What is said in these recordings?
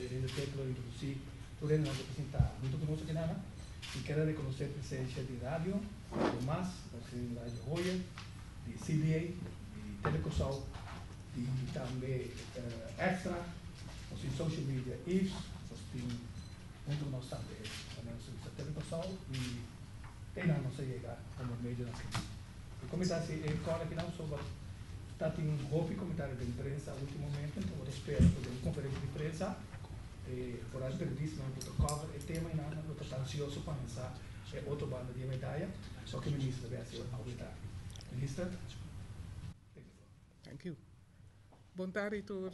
Irene Tek lo introdusí tur hende nan ku ta sintá huntu ku nos aki nana. Mi kier a rekonosé presensia di radio, Radio Mas, nos tin Radio Hoyer, di CBA, di Tele Kòrsou, di tambe Extra, nos tin social media Yves, nos tin huntu ku nos tambe nos ta Tele Kòrsou i te nan nos a yega komo medionan skibí. E komita si e kòrda kinan so ta tin hopi komentario den prensa ultimamente, enton bo ta spera ku den un konferensia di prensa e foral periodistanan ku ta cover e tema einan lo ta ta ansioso pa haña sa e otro banda di e medaya, loke minister ta bin hasi awe tardi. Minister, take the floor. Thank you. Bon tardi tur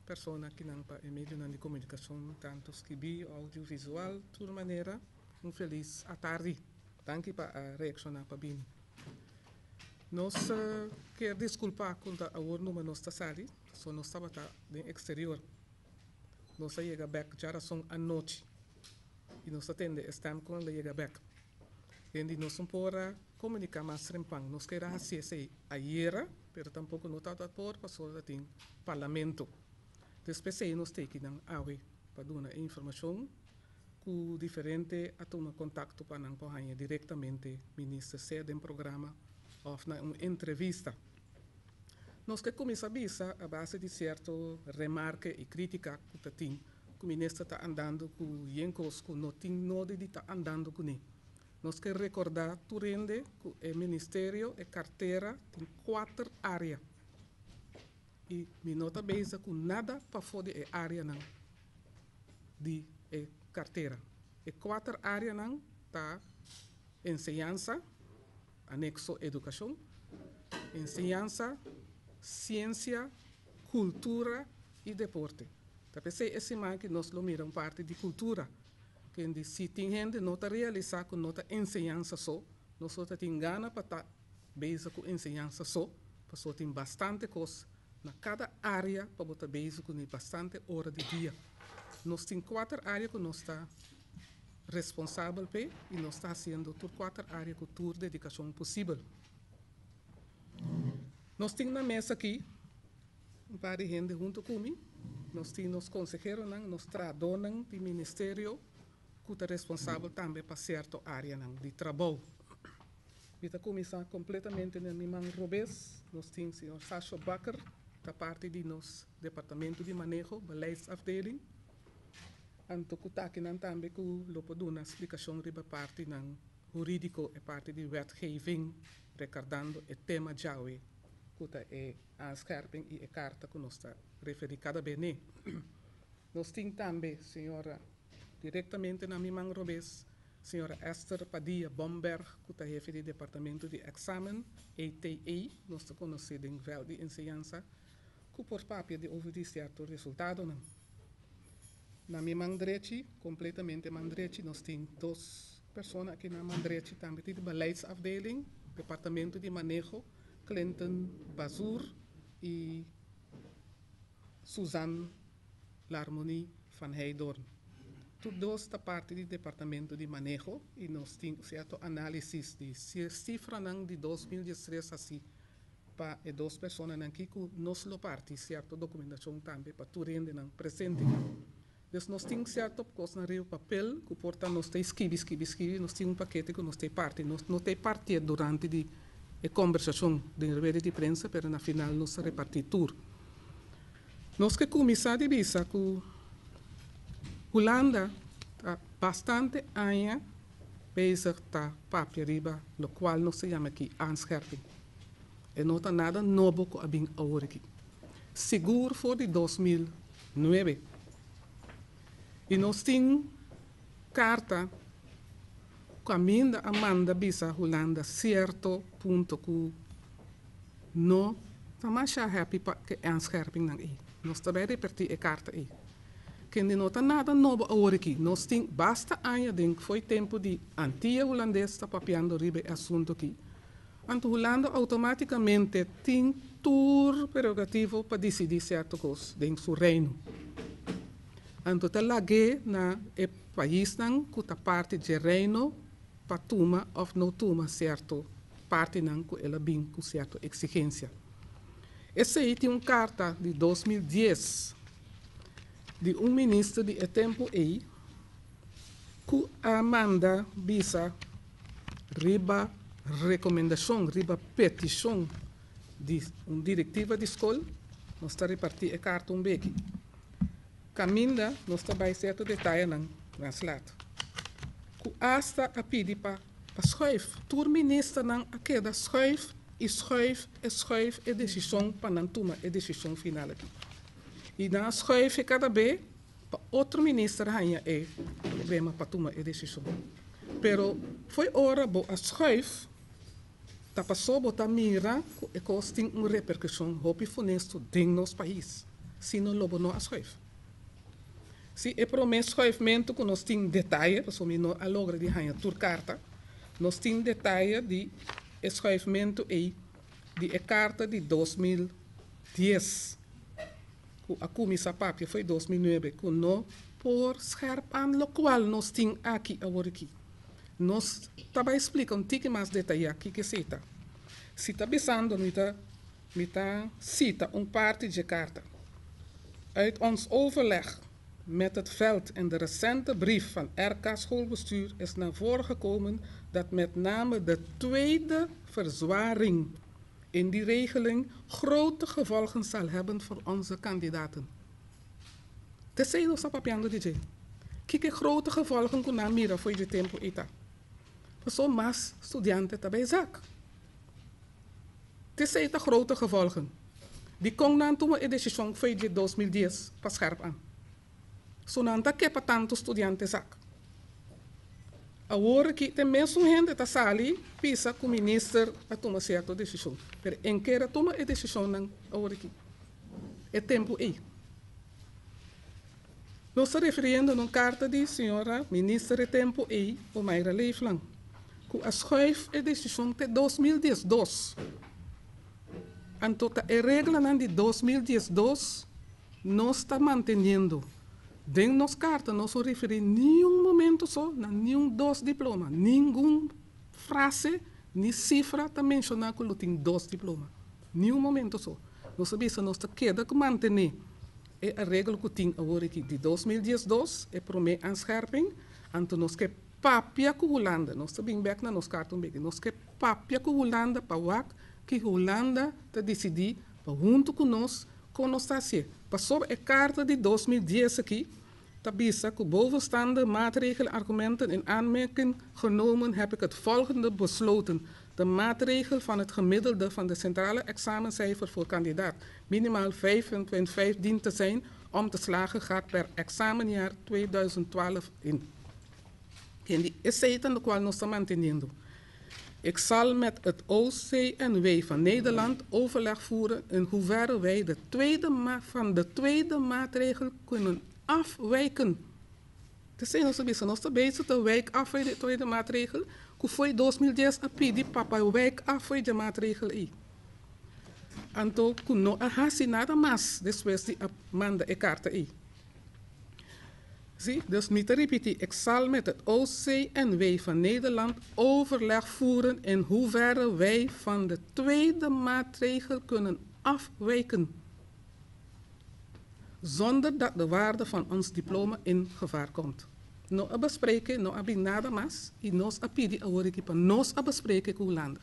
persona kinan pa e medionan di komunikashon tantu skibí, audio, visual, tur manera. Un felis atardi. Danki pa a reakshoná pa bini. Nos kier diskulpá ku ta awor numa nos ta sali, pasobra nos tabata den eksterior. Nos a yega bèk djarason anochi i nos a tende e stèm ku nan a yega bèk. Den di nos no por a komuniká mas trempan. Nos kier a hasi esei ayera, pero tampoko no tabata por pasobra ta tin parlamento. Despues ei nos teki nan awe pa duna e informashon ku diferente a tuma kontakto pa nan por haña direktamente minister sea den programa òf na un entrevista. Nos ke kuminsá bisa a base di sierto remarke i krítika ku ta tin ku minister ta andando ku yen kos ku no tin nodi di ta andando kuné. Nos ke rekordá tur hende ku e ministerio, e kartera tin kuater área i mi no ta bezig ku nada pafó di e áreanan di e kartera. E kuater áreanan ta enseñansa, anekso edukashon, enseñansa, siensia, kultura i deporte. Ta p'esei e siman aki nos lo mira un parti di kultura, kende si tin hende no ta realisá ku no ta enseñansa so, nos lo ta tin gana pa ta bezig ku enseñansa so, pasobra tin bastante kos na kada área pa bo ta bezig kuné bastante ora di dia. Nos tin kuater área ku nos ta responsabel p'e i nos ta hasiendo tur kuater área ku tur dedikashon posibel. Nos tin na mesa aki un par di hende huntu ku mi. Nos tin nos konseheronan, nos trahadónan di ministerio ku ta responsabel tambe pa sierto áreanan di trabou. Mi ta kuminsá kompletamente na mi man robes. Nos tin señor Sasho Bakker, ta parti di nos departamento di maneho, beleidsafdeling. Anto ku takinan tambe ku lo por duna splikashon riba partinan hurídiko, e parti di wetgeving, rekardando e tema djawe ku ta e aanscherping i e karta ku nos ta referí kada be n'e. Nos tin tambe señora direktamente na mi man robes, señora Esther Padilla Bomberg ku ta hefe di departamento di èksamen, ETE, nos ta konosé den vèlt di enseñansa, ku por papia di over di sierto resultadonan. Na mi man drechi, kompletamente man drechi, nos tin dos persona aki na man drechi tambe tin di beleidsafdeling, departamento di maneho, Clinton Bazur i Suzanne Larmonie van Heydoorn. Tur dos ta parti di departamento di maneho i nos tin sierto análisis di sifranan di 2013 hasi pa e dos personanan aki ku nos lo parti sierto dokumentashon tambe pa tur hendenan presente. Dus nos tin sierto kosnan riba papel ku por ta nos ta skibi skibi skibi, nos tin un pakete ku nos ta parti, nos no ta partié durante di e kombersashon den rueda di prensa pero na final nos ta repartí tur. Nos ke kuminsá di bisa ku Hulanda ta bastante aña bezig ta papia riba lokual nos ta yama aki aanscherping. E no ta nada nobo ku a bin awor aki. Sigur for di 2009. I nos tin karta kaminda a manda bisa Hulanda sierto punto ku no ta masha happy pa ku e aanscherpingnan ei. Nos ta bai repartí e karta ei. Kende no ta nada nobo awor aki. Nos tin basta aña den fo'i tempu di Antia Hulandes ta papiando riba e asuntu aki. Anto Hulanda outomátikamente tin tur prerogativo pa disidí sierto kos den su reino. Anto ta lag'é na e paisnan ku ta parti dje reino pa tuma òf no tuma sierto partinan ku el a bin ku sierto eksigensia. Esei tin un karta di 2010. Di un minister di e tempu ei ku a manda bisa riba rekomendashon, riba petishon di un direktiva di skol, nos ta repartí e karta un beki. Kaminda nos ta bai sierto detayenan na slat. Ku asta a pidi pa pa schuif. Tur ministernan a keda schuif i schuif e schuif e desishon pa nan tuma e desishon final aki. I nan a schuif e kada be pa otro minister haña e problema pa tuma e desishon. Pero fo'i ora bo a schuif ta paso bo ta mira ku e kos tin un reperkushon hopi funesto den nos pais, sino lo bo no a schuif. Si e promé schuifmentu ku nos tin detaye, pasobra mi no a logra di haña tur karta, nos tin detaye di e schuifmentu ei di e karta di 2010 ku a kuminsá papia fo'i 2009 ku no por scherp aan lokual nos tin aki awor aki. Nos ta bai splika un tiki mas detayá kiko esei ta. Si ta bisando mi ta mi ta sita un parti dje karta. Uit ons overleg met het veld en de recente brief van RK Schoolbestuur is naar voren gekomen dat met name de tweede verzwaring in die regeling grote gevolgen zal hebben voor onze kandidaten. T'esei nos ta papiando di dje. Kiko e grote gevolgen ku nan mira fo'i dje tempu ei ta? Pasobra mas studiante ta bai zak. T'esei ta grote gevolgen. Dikon nan tuma e desishon fo'i dje 2010 pa scherp aan? So nan ta ke pa tantu studiante zak. Awor aki te mesun hende ta sali bisa ku minister a tuma sierto desishon. Pero en ker a tuma e desishonnan awor aki? E tempu ei. Nos ta refiriendo na un karta di señora minister e tempu ei, Omayra Leeflang, ku a schuif e desishon te 2012. Anto ta e reglanan di 2012 nos ta manteniendo. Den nos karta nos no referí niun momento so na niun dos diploma. Ningun frase ni sifra ta menshoná ku lo tin dos diploma. Niun momento so. Nos a bisa nos ta keda ku mantené e areglo ku tin awor aki di 2012, e promé aanscherping, anto nos ke papia ku Hulanda. Nos ta bin bèk na nos karta un beki. Nos ke papia ku Hulanda pa wak ki Hulanda ta disidí pa huntu ku nos kon nos ta hasié. Pasobra e karta di 2010 aki ta bisa ku bovenstaande maatregelen argumenten in aanmerking genomen heb ik het volgende besloten. De maatregel van het gemiddelde van de centrale examencijfer voor kandidaat minimaal 5,5 dient te zijn om te slagen gaat per examenjaar 2012 in. Kendi esei ta lokual nos ta manteniendo. Ik zal met het OCNW van Nederland overleg voeren in hoeverre wij de tweede van de tweede maatregel kunnen afwijken. T'esei nos ta bisa, nos ta bezig ta wijk af fo'i de tweede maatregel, ku fo'i 2010 a pidi pa pa wijk af fo'i dje maatregel ei. Anto ku no a hasi nada mas despues di a manda e karta ei. Zie, dus mi ta ripití, ik zal met het OCNW van Nederland overleg voeren in hoeverre wij van de tweede maatregel kunnen afwijken, zonder dat de waarde van ons diploma in gevaar komt. No a bespreke, no a bin nada mas i nos a pidi awor aki pa nos a bespreke ku Hulanda.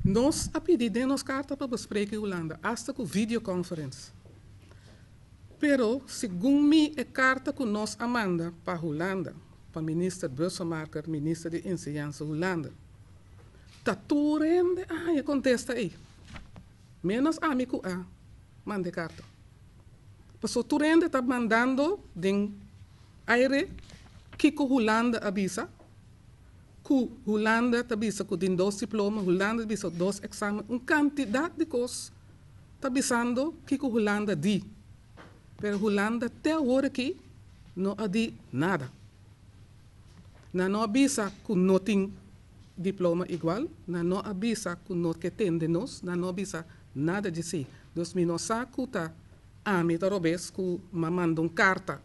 Nos a pidi den nos karta pa bespreke Hulanda, asta ku videoconference. Pero segun mi e karta ku nos a manda pa Hulanda, pa Minister Bussemaker, Minister di Enseñansa Hulanda, ta tur hende a haña kontesta ei, menos ami ku a manda e karta. Pasobra tur hende ta mandando den aire kiko Hulanda a bisa, ku Hulanda ta bisa ku tin dos diploma, Hulanda ta bisa dos eksamen, un kantidat di kos ta bisando kiko Hulanda di. Pero Hulanda te awor aki no a di nada. Nan no a bisa ku no tin diploma igual, nan no a bisa ku no ke tende nos, nan no a bisa nada di esei. Dus mi no sa ku ta ami ta robes ku m'a manda un karta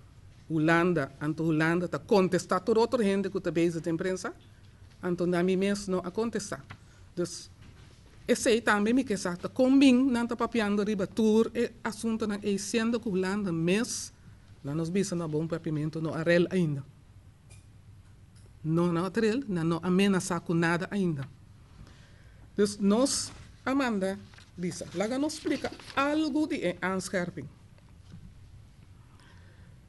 Hulanda, anto Hulanda ta kontestá tur otro hende ku ta bezig den prensa, anto na mi mes no a kontestá. Dus. Esei tambe mi ke sa, ta kon bin nan ta papiando riba tur e asuntonan ei siendo ku Hulanda mes, laat nos bisa na bon papiamentu, no a rel ainda. No nan a rel, nan no a menasá ku nada ainda. Dus nos a manda bisa, laga nos splika algu di e aanscherping.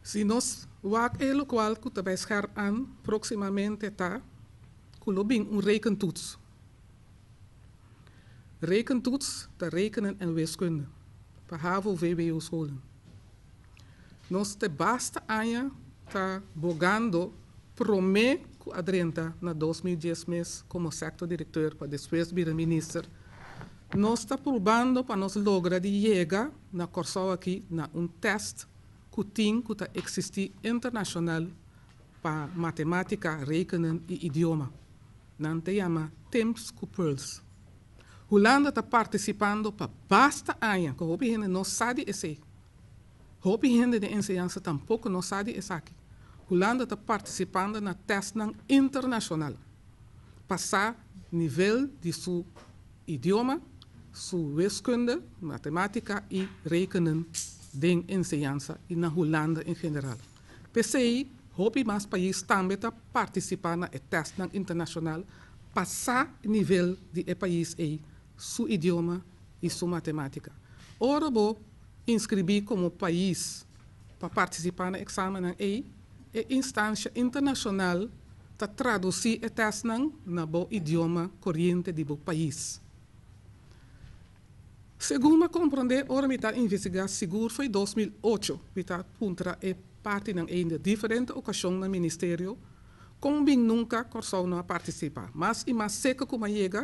Si nos wak e lokual ku ta bai scherp aan próksimamente ta ku lo bin un rekentoets. Rekentoets ta rekenen en wiskunde pa havo vwo scholen. Nos te basta aña ta bogando promé ku a drenta na 2010 mes komo sectordirecteur pa despues bira minister. Nos ta probando pa nos logra di yega na Kòrsou aki na un test ku tin ku ta eksistí internashonal pa matemátika, rekenen i idioma. Nan ta yama TIMSS ku PIRLS. Hulanda ta partisipando pa basta aña, ku hopi hende no sa di esei. Hopi hende den enseñansa tampoko no sa di esaki. Hulanda ta partisipando na testnan internashonal pa sa nivel di su idioma, su wiskunde, matemátika i rekenen den enseñansa i na Hulanda en general. P'esei hopi mas pais tambe ta partisipá na e testnan internashonal pa sa nivel di e pais ei, su idioma i su matemátika. Ora bo inskribí komo pais pa partisipá na eksamennan ei, e instansha internashonal ta tradusí e testnan na bo idioma koriente di bo pais. Segun mi a komprondé ora mi ta investigá sigur foi 2008 mi ta puntra e partinan ei na diferente okashon na ministerio kon bin nunka Kòrsou no a partisipá. Mas i mas seka ku mi a yega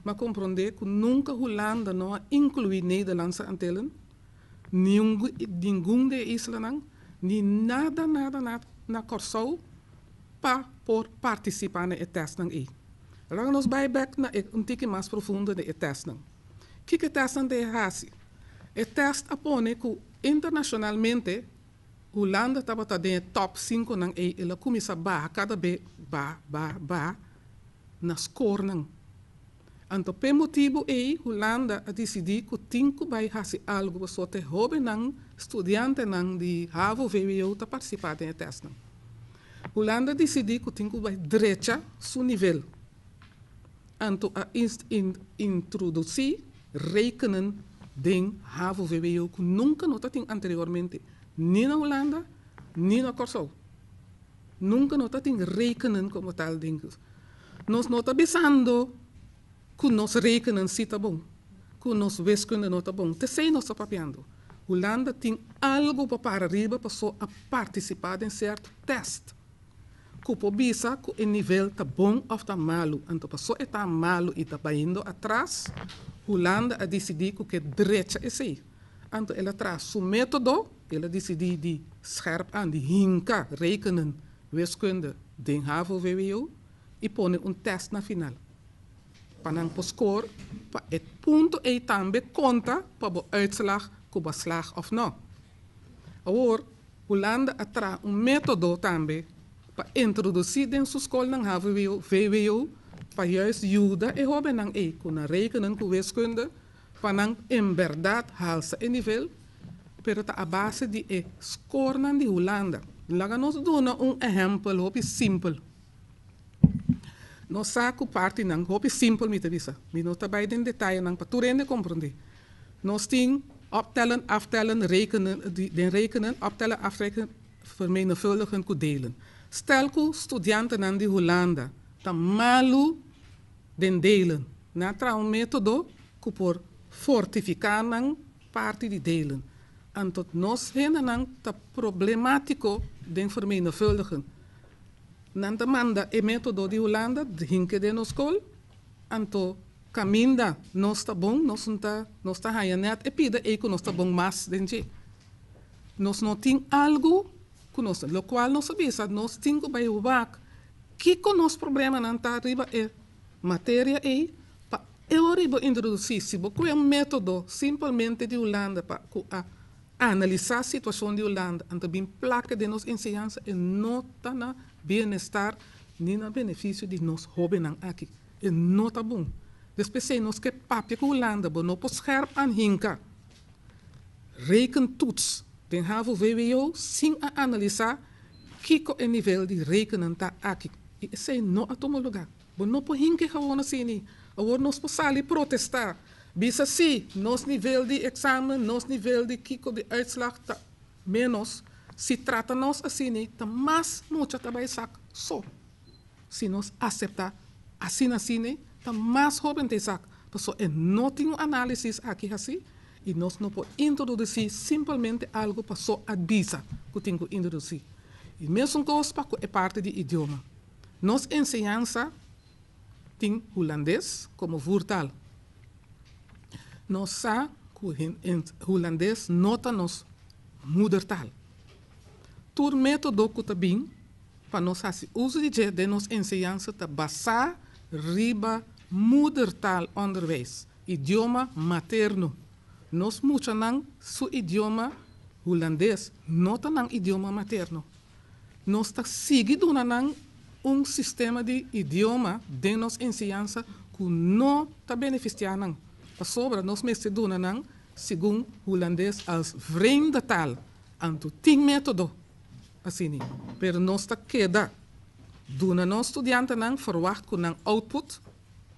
mi a komprondé ku nunka Hulanda no a inkluí Nederlandse Antillen, ningun di e islanan, ni nada nada nada na Kòrsou pa por partisipá na e testnan ei. Laga nos bai bèk na e un tiki mas profundo di e testnan. Kiko e testnan ta hasi? E test a pone ku internashonalmente Hulanda tabata den e top sinkonan ei, el a kuminsá baha kada be ba ba ba na skornan. Anto p'e motibu ei Hulanda a disidí ku tin ku bai hasi algu pasobra e hóbennan, studiantenan di havo, vwo ta partisipá den e testnan. Hulanda a disidí ku tin ku bai drecha su nivel. Anto a introdusí rekenen den havo, vwo ku nunka no ta tin anteriormente, ni na Hulanda ni na Kòrsou. Nunka no ta tin rekenen komo tal den. Nos no ta bisando ku nos rekenen si ta bon, ku nos wiskunde no ta bon. T'esei nos ta papiando. Hulanda tin algu pa para riba paso a partisipá den sierto tèst ku por bisa ku e nivel ta bon òf ta malu. Anto paso e ta malu i ta bayendo atras, Hulanda a disidí ku ke drecha esei. Anto el a traha su método, el a disidí di scherp aan, di hinka rekenen, wiskunde den havo vwo i pone un tèst na final pa nan por skor pa e punto ei tambe konta pa bo uitslag ku bo a slag òf nò. Awor, Hulanda a traha un método tambe pa introdusí den su skolnan havo vwo pa juist yuda e hóbennan ei ku nan rekenen ku wiskunde pa nan en bèrdat halsa e nivel, pero ta a base di e skornan di Hulanda. Laga nos duna un ehèmpel hopi simpel. Nos sa ku partinan hopi simpel mi ta bisa, mi no ta bai den detayenan pa tur hende komprondé. Nos tin optellen, aftellen, rekenen, den rekenen, optellen, aftrekken, vermenigvuldigen ku delen. Stel ku studiantenan di Hulanda ta malu den delen, nan a traha un método ku por fortifiká nan parti di delen. Anto nos hendenan ta problemátiko den vermenigvuldigen. Nan ta manda e método di Hulanda hinke den nos skol, anto kaminda nos ta bon, nos no ta nos ta haña nèt e pida ei ku nos ta bon mas den dje. Nos no tin algu ku nos ta, lokual nos a bisa nos tin ku bai wak kiko nos problemanan ta riba e materia ei pa e ora ei bo introdusí. Si bo kue un método simpelmente di Hulanda pa ku a Analisá situashon di Hulanda anto bin plaka den nos enseñansa e no ta na bienestar ni na benefisio di nos hóbennan aki. E no ta bon. Dus p'esei nos ke papia ku Hulanda, bo no por scherp aan hinka rekentoets den havo vwo sin a analisá kiko e nivel di rekenen ta aki. I esei no a tuma lugá. Bo no por hinka e gewoon asina. Awor nos por sali protestá, bisa sí, nos nivel di eksamen, nos nivel di kiko di uitslag ta ménos. Si trata nos asina, ta mas mucha ta bai sak so. Si nos aseptá asina asina, ta mas hóben ta e sak. Pasobra e no tin un análisis aki hasí i nos no por introdusí simpelmente algu paso a bisa ku tin ku introdusí. I mesun kos pa ku e parti di idioma. Nos enseñansa tin hulandes komo voertaal. Nos sa ku hulandes no ta nos moedertaal. Tur método ku ta bin pa nos hasi uso di dje den nos enseñansa ta basá riba moedertaalonderwijs, idioma materno. Nos muchanan su idioma hulandes no ta nan idioma materno. Nos ta sigui duna nan un sistema di idioma den nos enseñansa ku no ta benefisiá nan, pasobra nos mester duna nan segun hulandes als vreemde taal. Anto tin método asina, pero nos ta keda duna nos studiantenan ferwagt ku nan output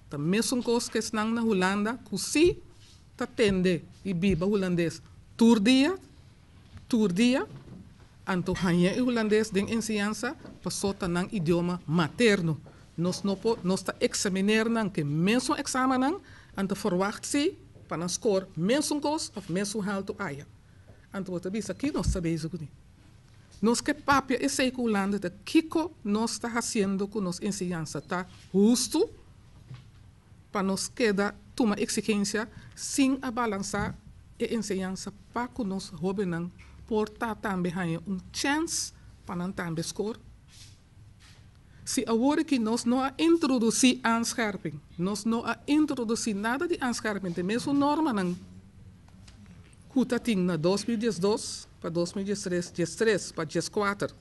ta mesun kos ku esnan na Hulanda ku sí ta tende i biba hulandes tur dia, tur dia, anto haña e hulandes den enseñansa paso ta nan idioma materno. Nos no por, nos ta eksamineer nan ku e mesun eksamennan, anto ferwagt sí pa nan skor mesun kos òf mesun haltu aya. Anto bo ta bisa ki nos ta bezig kuné? Nos ke papia esei ku Hulanda ta kiko nos ta hasiendo ku nos enseñansa ta hustu pa nos keda tuma eksigensia sin a balansá e enseñansa pa ku nos hóbennan por ta tambe haña un chèns pa nan tambe skor. Si awor aki nos no a introdusí aanscherping, nos no a introdusí nada di aanscherping, te mesun normanan ku ta tin na 2012 pa 2013, 13 pa 14,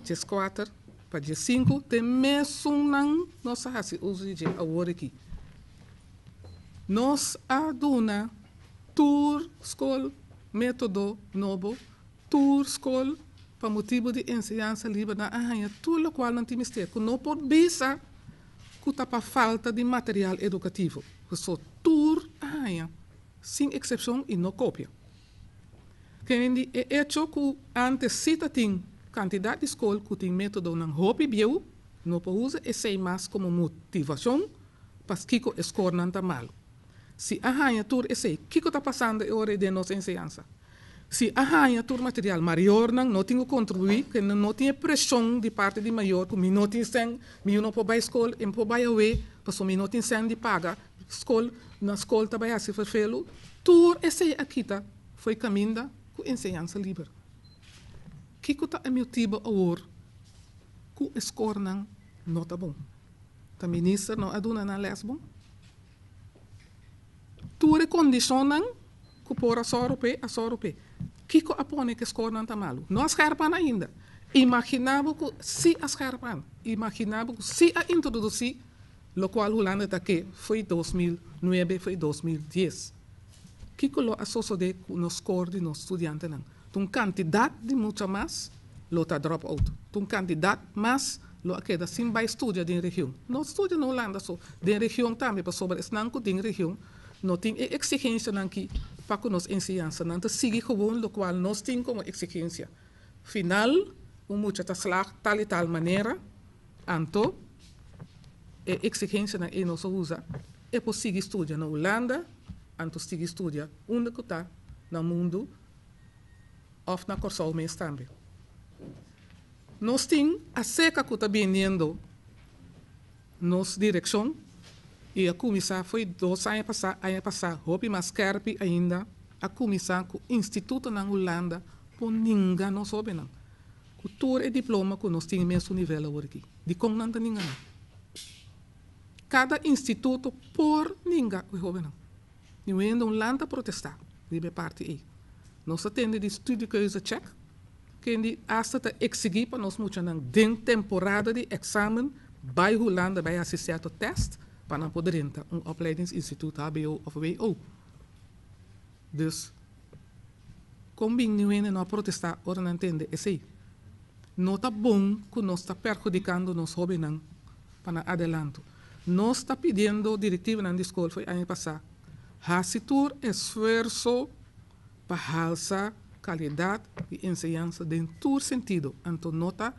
14 pa 15, te mesunnan nos a hasi uso di dje awor aki. Nos a duna tur skol método nobo. Tur skol, pa motibu di enseñansa liber nan a haña tur lokual nan tin mester, ku no por bisa ku ta pa falta di material edukativo. Paso tur a haña, sin eksepshon i no kopia. Kendi e echo ku ántes sí ta tin kantidat di skol ku tin métodonan hopi bieu, no por usa esei mas komo motivashon paskiko e skornan ta malu. Si a haña tur esei, kiko ta pasando e ora ei den nos enseñansa? Si a haña tur material, mayornan no tin ku kontribuí, ke nan no tin e preshon di parti di mayor ku mi no tin sèn, mi yu no por bai skol, e por bai awe pasobra mi no tin sèn di paga skol, na skol ta bai hasi ferfelu. Tur esei a kita fo'i kaminda ku enseñansa liber. Kiko ta e motibu awor ku e skornan no ta bon? Ta minister no a duna nan lès bon? Tur e kondishonnan ku por a sòru p'e, a sòru p'e. Kiko a pone ku e skornan ta malu? No a skèrpan ainda. Imaginá bo ku si a skèrpan. Imaginá bo ku si a introdusí lokual Hulanda ta ke fo'i 2009, fo'i 2010. Kiko lo a sosodé ku nos skor di nos studiantenan? Ta un kantidat di mucha mas lo ta drop out. Ta un kantidat mas lo a keda sin bai studia den region. No studia na Hulanda so, den region tambe, pasobra esnan ku den region no tin e eksigensianan ki pa ku nos enseñansa. Nan ta sigui gewoon lokual nos tin komo eksigensia. Final, un mucha ta slag tal i tal manera, anto e eksigensianan ei nos a usa, e por sigui studia na Hulanda, anto sigui studia unda ku ta na mundu òf na Kòrsou mes tambe. Nos tin a seka ku ta biniendo nos direkshon i a kuminsá fo'i dos aña pasá, aña pasá hopi mas skèrpi ainda a kuminsá ku institutonan Hulanda por ninga nos hóbennan ku tur e diploma ku nos tin mesun nivel awor aki. Dikon nan ta ninga nan? Kada instituto por ninga e hóbennan. Niun hende un lanta protestá riba e parti ei. Nos ta tende di studiekeuzecheck, kendi asta ta eksigí pa nos muchanan den temporada di eksamen bai Hulanda bai hasi sierto tèst. Pa nan por drenta un opleidingsinstituut HBO of WO. Dus kon bin niun hende no a protestá ora nan tende esei? No ta bon ku nos ta perhudikando nos hóbennan pa nan adelanto. Nos ta pidiendo direktivanan di skol for e aña pasá hasi tur esfuerso pa halsa kalidat di enseñansa den tur sentido, anto no ta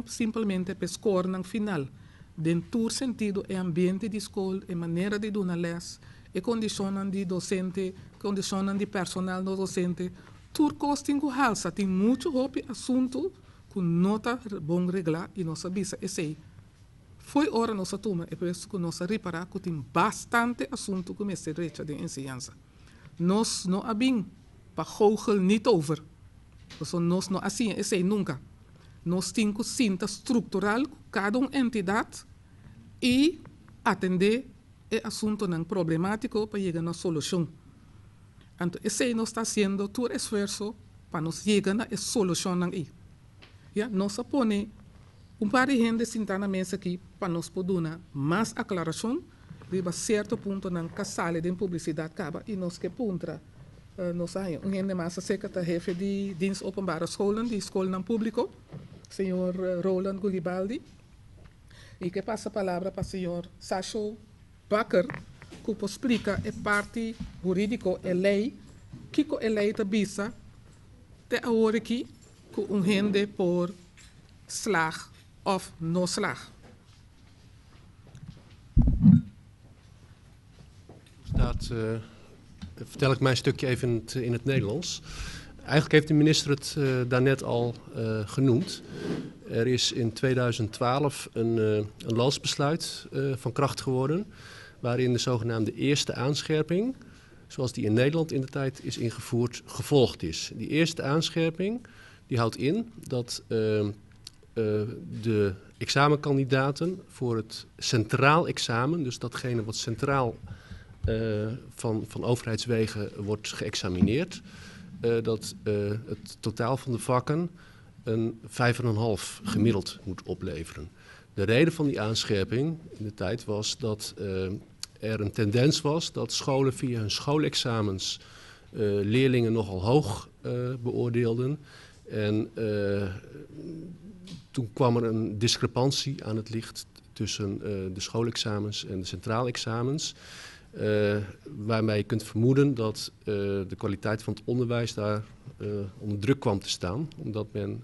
simpelmente p'e skornan final. Den tur sentido e ambiente di skol, e manera di duna lès, e kondishonnan di dosente, kondishonnan di personal no dosente, tur kos tin ku halsa. Tin muchu hopi asuntu ku no ta bon reglá i nos a bisa esei fo'i ora nos a tuma e puesto ku nos a ripará ku tin bastante asuntu ku mester drecha den enseñansa. Nos no a bin pa goochel ni tover, pasobra nos no a siña esei nunka. Nos tin ku sinta struktural ku kada un entidat i atendé e asuntonan problemátiko pa yega na solushon. Anto esei nos ta hasiendo tur esfuerso pa nos yega na e solushonnan ei. Ya, nos a pone un par di hende sintá na mesa aki pa nos por duna mas aklarashon riba sierto puntonan ka sali den publisidat kaba i nos ke puntra nos a haña un hende mas aserka ta hefe di Dienst Openbare Scholen di skolnan públiko, señor Roland Gulibaldi. I ke pasa palabra pa señor Sasho Bakker ku por splika e parti hurídiko, e lei, kiko e lei ta bisa te awor aki ku un hende por slag òf no slag. Staat, vertel ik mijn stukje even in het Nederlands. Eigenlijk heeft de minister het daarnet al genoemd. Er is in 2012 een landsbesluit van kracht geworden, waarin de zogenaamde eerste aanscherping, zoals die in Nederland in de tijd is ingevoerd, gevolgd is. Die eerste aanscherping die houdt in dat de examenkandidaten voor het centraal examen, dus datgene wat centraal van overheidswegen wordt geëxamineerd, dat het totaal van de vakken een 5,5 gemiddeld moet opleveren. De reden van die aanscherping in de tijd was dat er een tendens was dat scholen via hun schoolexamens leerlingen nogal hoog beoordeelden. En toen kwam er een discrepantie aan het licht tussen de schoolexamens en de centraalexamens. Waarmee je kunt vermoeden dat de kwaliteit van het onderwijs daar onder druk kwam te staan. Omdat men,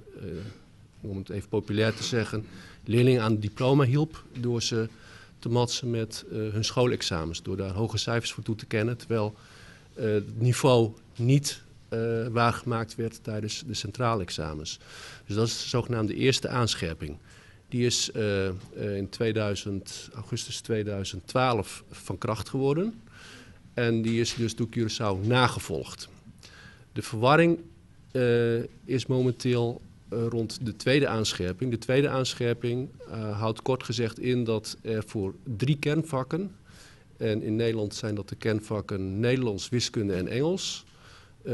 om het even populair te zeggen, leerlingen aan het diploma hielp door ze te matsen met hun schoolexamens. Door daar hoge cijfers voor toe te kennen, terwijl het niveau niet waargemaakt werd tijdens de centraalexamens. Dus dat is de zogenaamde eerste aanscherping. Die is in augustus 2012 van kracht geworden. En die is dus door Curaçao nagevolgd. De verwarring is momenteel rond de tweede aanscherping. De tweede aanscherping houdt kort gezegd in dat er voor 3 kernvakken, en in Nederland zijn dat de kernvakken Nederlands, wiskunde en Engels, 1,5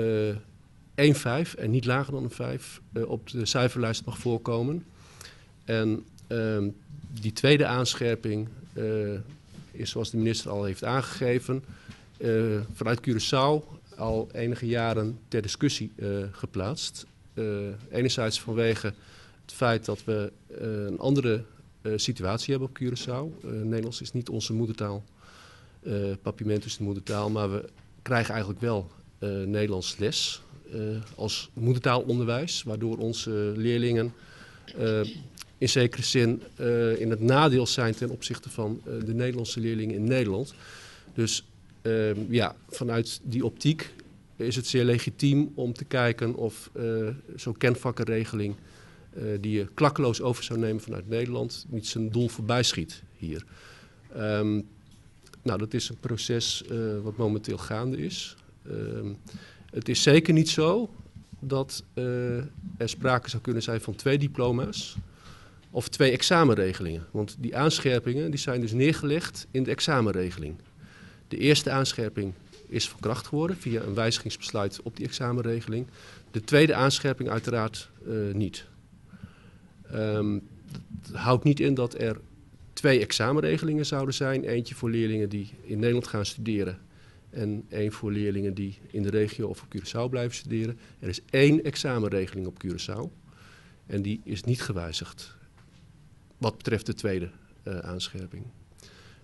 en niet lager dan een 5 op de cijferlijst mag voorkomen. En die tweede aanscherping is, zoals de minister al heeft aangegeven, vanuit Curaçao al enige jaren ter discussie geplaatst. Enerzijds vanwege het feit dat we een andere situatie hebben op Curaçao. Nederlands is niet onze moedertaal, Papiamento is de moedertaal, maar we krijgen eigenlijk wel Nederlands les als moedertaalonderwijs, waardoor onze leerlingen in zekere zin in het nadeel zijn ten opzichte van de Nederlandse leerlingen in Nederland. Dus ja, vanuit die optiek is het zeer legitiem om te kijken of zo'n kenvakkenregeling die je klakkeloos over zou nemen vanuit Nederland niet zijn doel voorbij schiet hier. Nou, dat is een proces wat momenteel gaande is. Het is zeker niet zo dat er sprake zou kunnen zijn van 2 diploma's of 2 examenregelingen. Want die aanscherpingen die zijn dus neergelegd in de examenregeling. De eerste aanscherping is van kracht geworden via een wijzigingsbesluit op die examenregeling. De tweede aanscherping uiteraard niet. Dat houdt niet in dat er twee examenregelingen zouden zijn. Eentje voor leerlingen die in Nederland gaan studeren en één voor leerlingen die in de regio of op Curaçao blijven studeren. Er is één examenregeling op Curaçao en die is niet gewijzigd wat betreft de tweede aanscherping.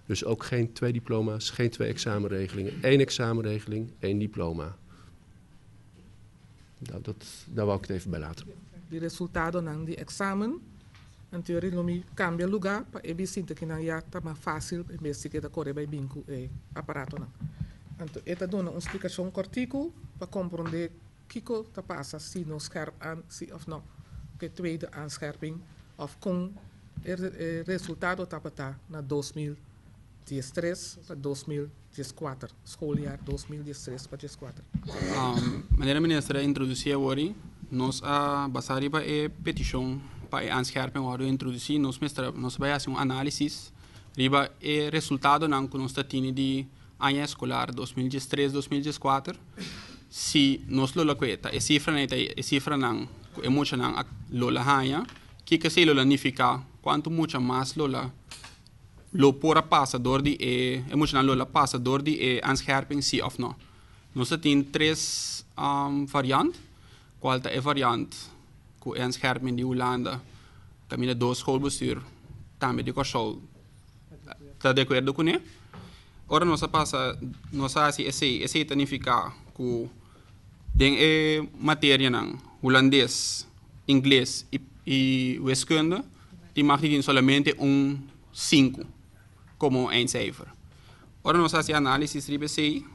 Dus ook geen twee diploma's, geen twee examenregelingen. Eén examenregeling, één diploma. Nou, daar wou ik het even bij laten. Di resultadonan di examen, anto lo mi kambia lugá pa e bisinta akinan ya ta mas fásil en bes di keda kore bai bin ku e aparatonan. Anto e ta duna un splikashon kòrtiku pa komprondé kiko ta pasa si nos scherp aan si òf nò ku e tweede aanscherping òf kon e resultado tabata na 2013 pa 2014, schooljaar 2013 pa 14. Manera minister a introdusí awor, nos a basá riba e petishon pa e aanscherping wòrdu introdusí, nos mester nos bai hasi un análisis riba e resultadonan ku nos ta tene di aña eskolar 2013 2014, si nos lo loke ta e sifranan ta e sifranan ku e muchanan a lo la haña, kiko esei lo la nifiká, kuantu mucha mas lo la lo por a pasa dor di e e muchanan lo la pasa dor di e aanscherping, si òf no. Nos ta tin tres variant, kual ta e variant ku e aanscherping di Hulanda, kaminda dos schoolbestuur tambe di Kòrsou ta di akuerdo kuné. Ora nos a pasa, nos a hasi esei, esei ta nifiká ku den e materianan hulandes, ingles i wiskunde tin mag di tin solamente un sinku komo eindcijfer. Ora nos a hasi análisis riba esei,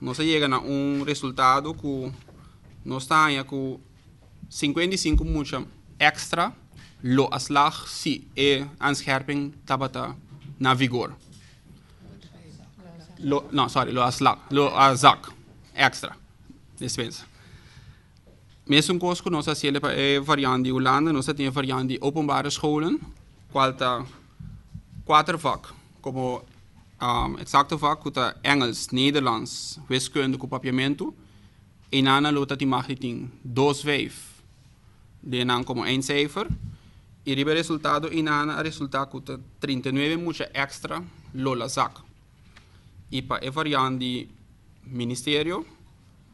nos a yega na un resultado ku nos ta haña ku 55 mucha èkstra lo a slag si e aanscherping tabata na vigor. Lo, no, sorry, lo a slag, lo a zak èkstra, dispensa. Mesun kos ku nos a hasiel pa e variant di Hulanda, nos a tin e variant di openbare scholen, kual ta kuater vak komo eksakto vak ku ta Engels, Nederlands, wiskunde ku Papiamentu. Einan lo ta tin mag di tin dos vijf den nan komo eindcijfer i riba e resultado einan a resultá ku ta 39 mucha èkstra lo la zak. I pa e variant di ministerio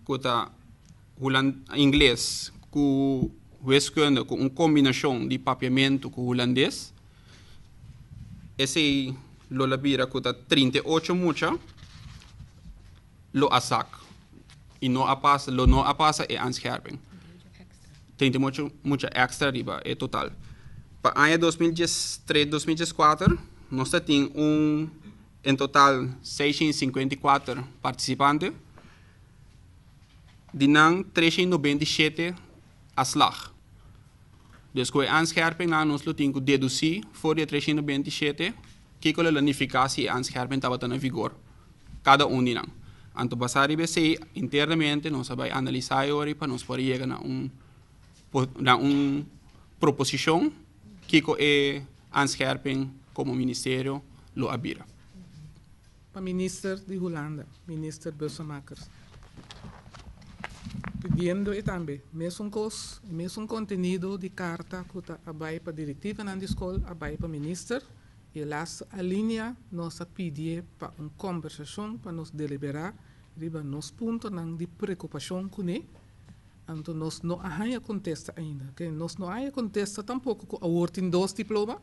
ku ta ingles ku wiskunde ku un kombinashon di Papiamentu ku hulandes, esei lo la bira ku ta 38 mucha lo a zak i no a pasa, lo no a pasa e aanscherping. 38 mucha èkstra riba e total. Pa aña 2013, 2014 nos ta tin un en total 654 partisipante, di nan 397 a slag. Dus ku e aanscherping nan nos lo tin ku dedusí for di e 397 kiko lo nifiká si e aanscherping tabata na vigor, kada un di nan. Anto basá riba esei internamente nos a bai analisá e ora pa nos por yega na un proposishon kiko e aanscherping komo ministerio lo a bira. Pa minister di Hulanda, minister Bussemaker. Pidiendo e tambe, mesun kos, mesun kontenido di karta ku ta a bai pa direktivanan di skol, a bai pa minister, i laatste alinea nos a pidi pa un kombersashon pa nos deliberá riba nos puntonan di preokupashon kuné. Anto nos no a haña kontesta ainda. Ke nos no a haña kontesta tampoko ku awor tin dos diploma.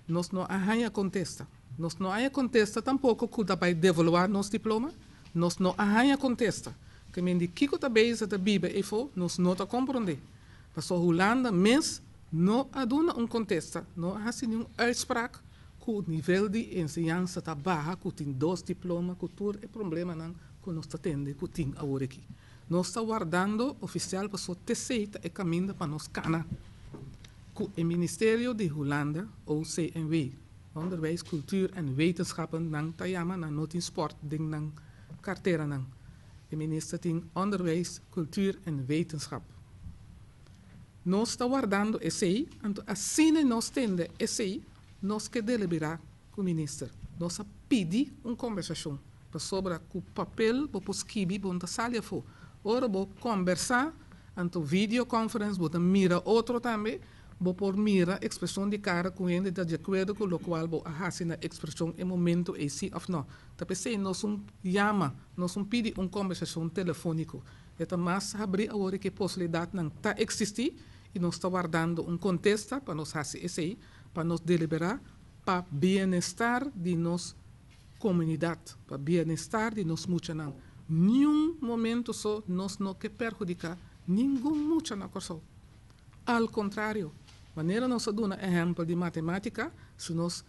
Nos no a haña kontesta. Nos no a haña kontesta tampoko ku ta bai devaluá nos diploma. Nos no a haña kontesta. Ke men di kiko ta bezig ta biba efo, nos no ta komprondé. Paso Hulanda mes no a duna un kontesta, no a hasi ningun uitspraak ku nivel di enseñansa ta baha, ku tin dos diploma, ku tur e problemanan ku nos ta tende ku tin awor aki. Nos ta wardando ofisial paso TC ta e kaminda pa nos kana. Ku e Ministerio di Hulanda, OCMW, Onderwijs, Cultuur en Wetenschappen, nan ta yama, nan no tin sport den nan karteranan. E minister tin Onderwijs, Cultuur en Wetenschap. Nos ta wardando esei, anto asina nos tende esei, nos ke deliberá ku minister. Nos a pidi un kombersashon pasobra ku papel bo por skibi, bo no ta sali afó. Ora bo kombersá, anto videoconference, bo ta mira otro tambe. Bo por mira ekspreshon di kara ku hende ta di akuerdo ku lokual bo a hasi na ekspreshon e momento ei si òf nò. Ta p'esei nos un yama, nos un pidi un kombersashon telefóniko. E ta mas habrí awor ku e posibilidatnan ta eksistí i nos ta wardando un kontesta pa nos hasi esei, pa nos deliberá pa bienestar di nos komunidat, pa bienestar di nos muchanan. Niun momento so nos no ke perhudiká ningun mucha na Kòrsou. Al kontrario, manera nos a duna ehèmpel di matemátika, si nos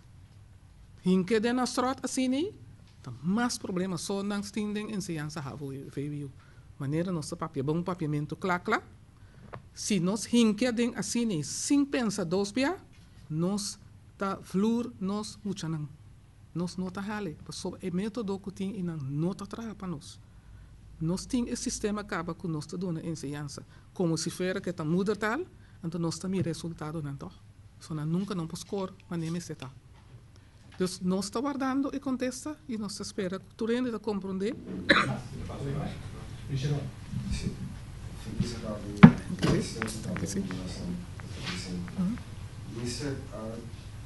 hink'é den nos tròt asina, ta mas problema so nan tin den enseñansa havo i vwo. Manera nos ta papia bon papiamentu kla kla, si nos hink'é den asina sin pensa dos bia, nos ta vlur nos muchanan. Nos no ta hali, pasobra e método ku tin einan no ta traha pa nos. Nos tin e sistema kaba ku nos ta duna enseñansa komo si fuera ku e ta moedertaal, anto nos ta mira resultadonan tòg. So nan nunka no por skor manera mester ta. Dus nos ta wardando e kontesta i nos ta spera ku tur hende ta komprondé.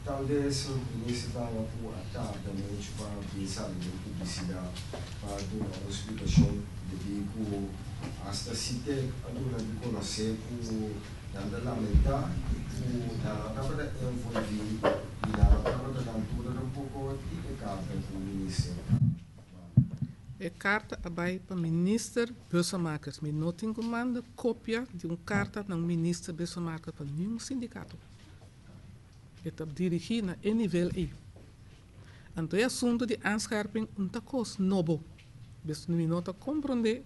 Talbes minister ta haña ku a tarda muchu pa bin sali den publisidat pa duna un splikashon debí ku asta Sitek a duna di konosé ku nan ta lamentá ku nan no tabata envolví i nan no tabata na altura tampoko di e karta ku minister a manda. E karta a bai pa minister Bussemakers. Mi no tin ku manda kopia di un karta na un minister Bussemaker pa niun sindikato. E ta dirigí na e nivel ei. Anto e asuntu di aanscherping un ta kos nobo. Bes mi no ta komprondé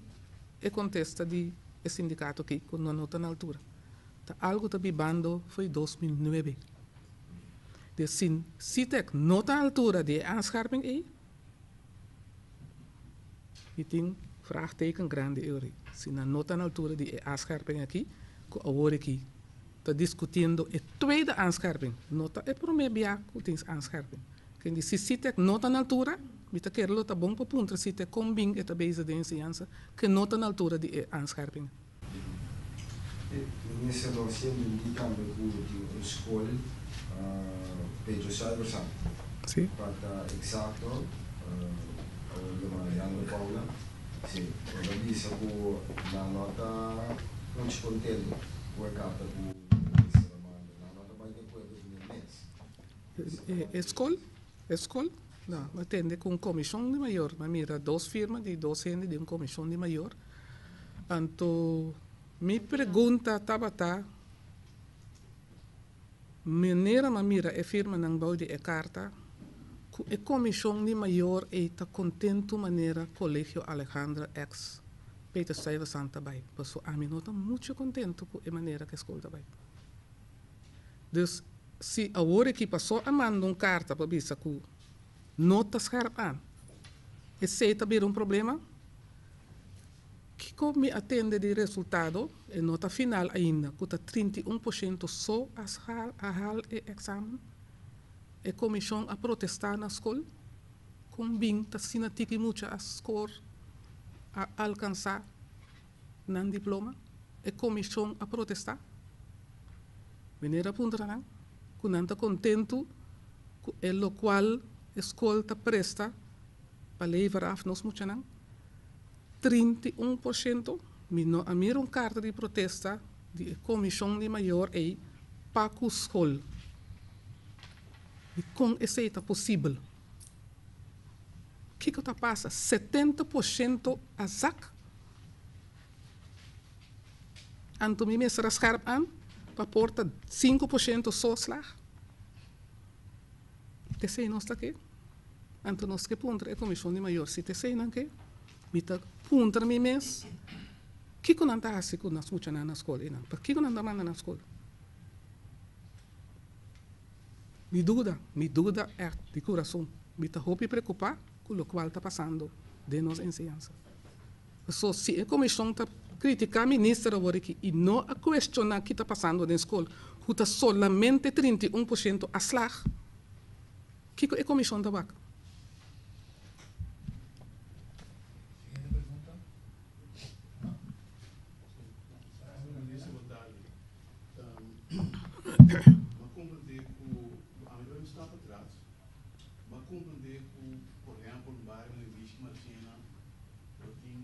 e kontesta di e sindikato aki ku no no ta na altura. Ta algu ta bibando fo'i 2009. Des si Sitek no ta altura di e aanscherping ei, mi tin vraagteken grandi eori. Si nan no ta na altura di e aanscherping aki, ku awor aki ta diskutiendo e tweede aanscherping, no ta e prome bia ku tin aanscherping. Ken di si Sitek no ta na altura, mi ta kere lo ta bon pa puntra Sitek kon bin e ta bezig den enseñansa ke no ta na altura di e aanscherping. E minister lo hasi entendí tambe ku tin un skol Pedro Stuyvesant, pa ta eksakto, awor yama Leandro Paula. Sí, bo ta bisa ku nan no ta muchu kontento ku e karta ku minister a manda. Nan no ta bai di akuerdo ku mi mes. E skol? E skol? No, mi a tende ku un komishon di mayor. Mi a mira dos firma di dos hende di un komishon di mayor. Anto mi pregunta tabata, Manera mi a mira e firmanan bou di e karta, ku e komishon di mayor ei ta kontentu manera Kolegio Alejandra ex Peter Stuyvesant ta bai, paso ami no ta muchu kontentu ku e manera ku e skol ta bai. Dus si awor aki paso a manda un karta pa bisa ku no ta scherp aan, esei ta bira un problema? Kiko mi a tende di resultado, e no ta final ainda, ku ta 31% so a a haal e eksamen. E komishon a protestá na skol kon bin ta asina tiki mucha a skor a alkansá nan diploma. E komishon a protestá. Meneer a puntra nan ku nan ta kontentu ku e lokual e skol ta presta pa lever af nos muchanan. 31%, mi no a mira un karta di protesta di e komishon di mayor ei pa ku skol. Dikon esei ta posibel? Kiko ta pasa? 70% a zak? Anto mi mester a scherp aan pa por ta 5% so slag? Esei nos ta ke? Anto nos ke puntra e komishon di mayor si ta esei nan ke. Mi ta puntra mi mes, kiko nan ta hasi ku nos muchanan na skol einan? Pakiko nan ta manda nan skol? Mi duda, mi duda ègt di kurason. Mi ta hopi preokupá ku lokual ta pasando den nos enseñansa. Paso si e komishon ta kritiká minister awor aki i no a kuestioná ki ta pasando den skol, ku ta solamente 31% a slag, Kiko e komishon ta wak? Siguiente pregunta. No? Marchena, bo tin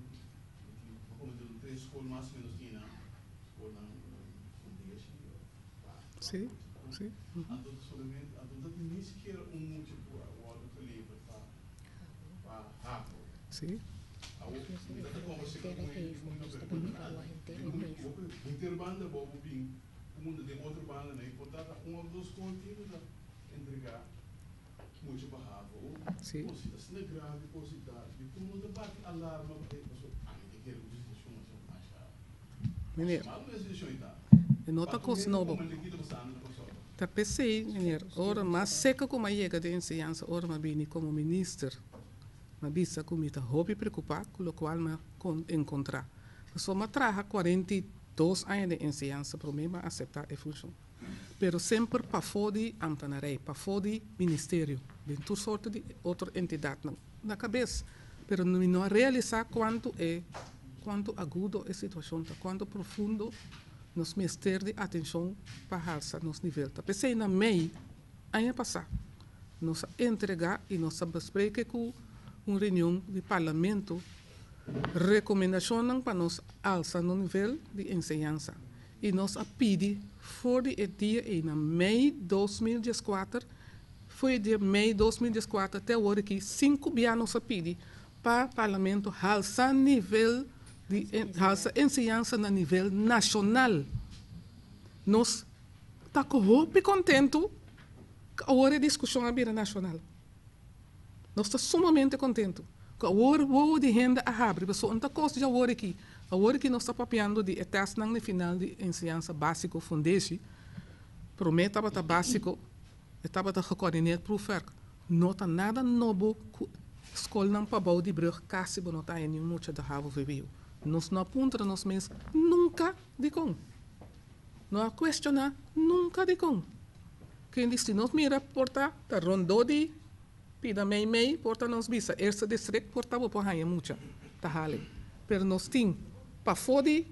bo tin bo komo tin tres skol mas o menos tin nan, skolnan fundeshi of básiko. Sí, sí. Anto solamente anto no ta tin ni sikiera un mucha ku a wòrdu geleverd pa pa havo. Sí. Awo mi ta ta kombersá ku e ku henter banda bo bo bin unda den otro banda nan e por ta ta un of dos skol tin ku ta entregá mucha pa havo. Sí. Kos si ta asina grave kos si ta dikon no ta bati alarma pa e pasobra ami ta kere ku situashon asina masha Meneer. masha malu e situashon ei ta. E no ta kos nobo. Ta p'esei, meneer, ora mas seka ku mi a yega den enseñansa ora mi a bini komo minister, mi a bisa ku mi ta hopi preokupá ku lokual mi a enkontrá. Pasobra mi a traha 42 aña den enseñansa promé mi a aseptá e funshon. Pero semper pafó di ambtenarij, pafó di ministerio, den tur sorto di otro entidatnan na kabes. Pero mi no a realisá kuantu e kuantu agudo e situashon ta, kuantu profundo nos mester di atenshon pa halsa nos nivel ta. P'esei na mei aña pasá nos a entregá i nos a bespreke ku un reunion di parlamento rekomendashonnan pa nos alsa nos nivel di enseñansa i nos a pidi for di e dia ei na mei 2014, for di mei 2014 te awor aki sinku bia nos a pidi pa parlamento halsa nivel di halsa enseñansa na nivel nashonal. Nos ta ku hopi kontentu ku awor e diskushon a bira nashonal. Nos ta sumamente kontentu ku awor wowo di hende a habri pasobra un ta kos di awor aki. Awor aki nos ta papiando di e tèstnan di final di enseñansa básiko fundeshi. Promé tabata básiko, e tabata gekoordineerd proefwerk. No ta nada nobo ku skolnan pabou di brùg kasi bo no ta haña niun mucha di havo vwo. Nos no a puntra nos mes nunka dikon. No a kuestioná nunka dikon. Ken di si nos mira por ta ta rondó di pida mei mei por ta nos bisa eerste district por ta bo por haña mucha ta hale. Pero nos tin pafó di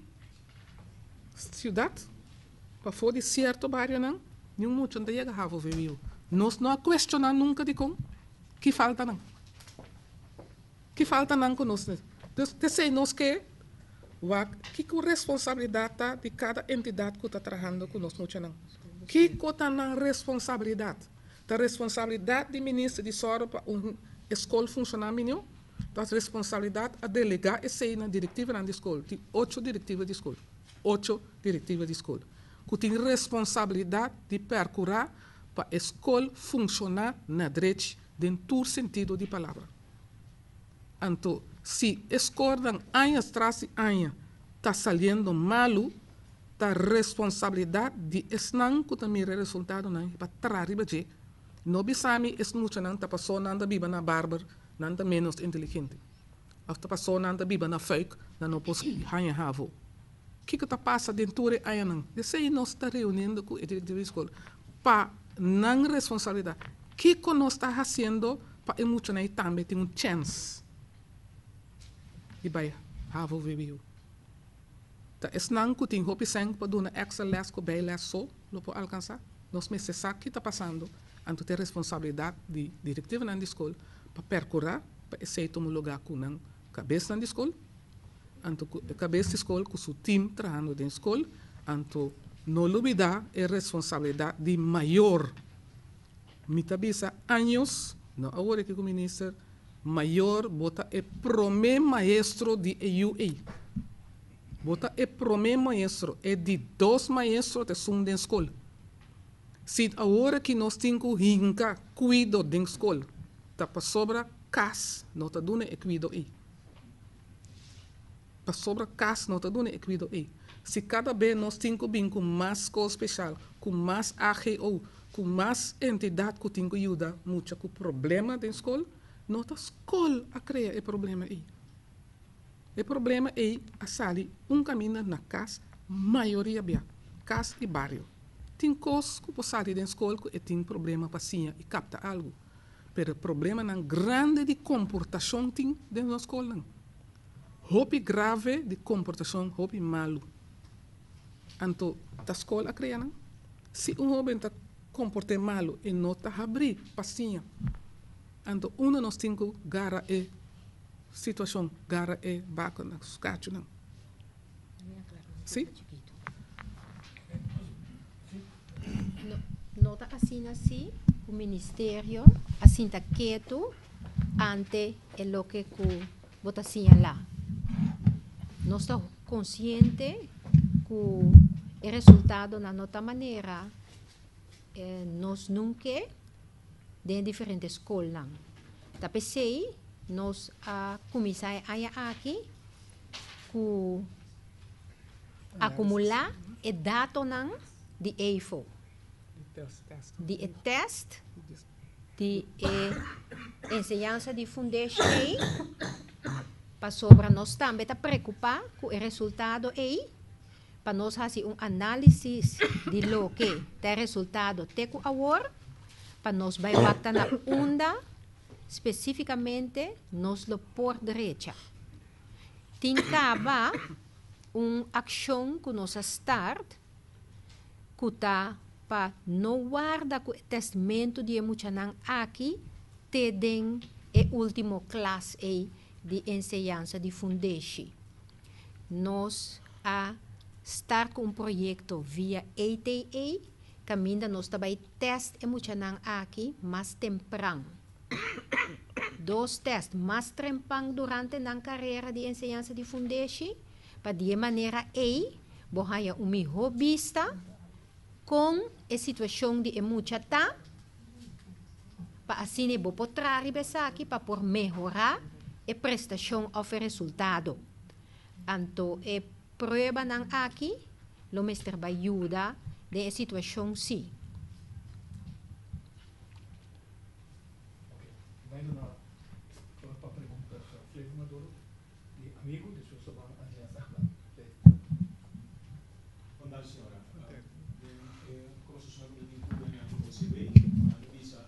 siudat, pafó di sierto barionan niun mucha no ta yega havo vwo. Nos no a kuestioná nunka dikon. Ki falta nan? Ki falta nan ku nos? Dus p'esei nos ke wak kiko responsabilidat ta di kada entidat ku ta trahando ku nos muchanan. Kiko ta nan responsabilidat? Ta responsabilidat di minister di sòru pa un e skol funshoná mihó? Ta responsabilidat a delegá esei na direktivanan di skol. Tin ocho direktiva di skol, ocho direktiva di skol ku tin responsabilidat di pèrkurá pa e skol funshoná na drechi den tur sentido di palabra. Anto si e skornan aña tras di aña ta saliendo malu, ta responsabilidat di esnan ku ta mira e resultadonan pa traha riba dje. No bisa mi es muchanan ta paso nan ta biba na Barber, nan ta ménos inteligente. Òf ta paso nan ta biba na Fuik, nan no por haña havo. Kiko ta pasa den tur e añanan? Esei nos ta reuniendo ku e direktiva di skol pa nan responsabilidat. Kiko nos ta hasiendo pa e muchanan ei tambe tin un chèns di bai havo vwo? Ta esnan ku tin hopi sèn pa duna èkstra lès ku bijlès so lo por alkansá? Nos mester sa ki ta pasando, anto ta e responsabilidat di direktivanan di skol pa perkurá pa esei tuma lugá ku nan kabesnan di skol. Anto ku e kabes di skol ku su tim trahando den skol, anto no lubida e responsabilidat di mayor. Mi ta bisa años, no awor aki ku minister, mayor bo ta e prome maestro di e yu ei. Bo ta e prome maestro, e di dos maestro ta esun den skol. Si awor aki nos tin ku hinka kuido den skol, ta pasobra kas no ta duna e kuido ei. Pasobra kas no ta duna e kuido ei. Si kada be nos tin ku bin ku mas skol speshal, ku mas AGO, ku mas entidat ku tin ku yuda mucha ku problema den skol, no ta skol a krea e problema ei. E problema ei a sali un kaminda na kas mayoria bia, kas i bario. Tin kos ku por sali den skol ku e tin problema pa siña i kapta algu. Pero problemanan grandi di komportashon tin den nos skolnan. Hopi grave di komportashon, hopi malu. Anto ta skol a krea nan? Si un hoben ta komport'é malu, e no ta habrí pa siña. Anto unda nos tin ku gara e. situashon gara e baka na su kachunan. Sí? No, no ta asina si ku ministerio a sinta ketu ante e loke ku bo ta siñalá. Nos ta konsiente ku e resultadonan no ta manera nos nunke den e diferente skolnan. Ta p'esei nos a kuminsá e aña aki ku akumulá e datonan di EIFO, di e tèst di e enseñansa di fundeshi ei, pasobra nos tambe ta preokupá ku e resultado ei, pa nos hasi un análisis di loke ta e resultado te ku awor, pa nos bai wak ta na unda spesífikamente nos lo por drecha. Tin kaba un akshon ku nos a start ku ta pa no warda ku e testmentu di e muchanan aki te den e último klas ei di enseñansa di fundeshi. Nos a start ku un proyekto via ATA kaminda nos ta bai tèst e muchanan aki mas tempran. Dos tèst mas trempan durante nan karera di enseñansa di fundeshi, pa di e manera ei bo haña un mihó bista kon e situashon di e mucha ta, pa asina bo por traha riba esaki pa por mehorá e prestashon òf e resultado. Anto e pruebanan aki lo mester bai yuda den e situashon sí. Bondad señora. Den e conversacion cu mi tin cu nan di OCW, nan a bisa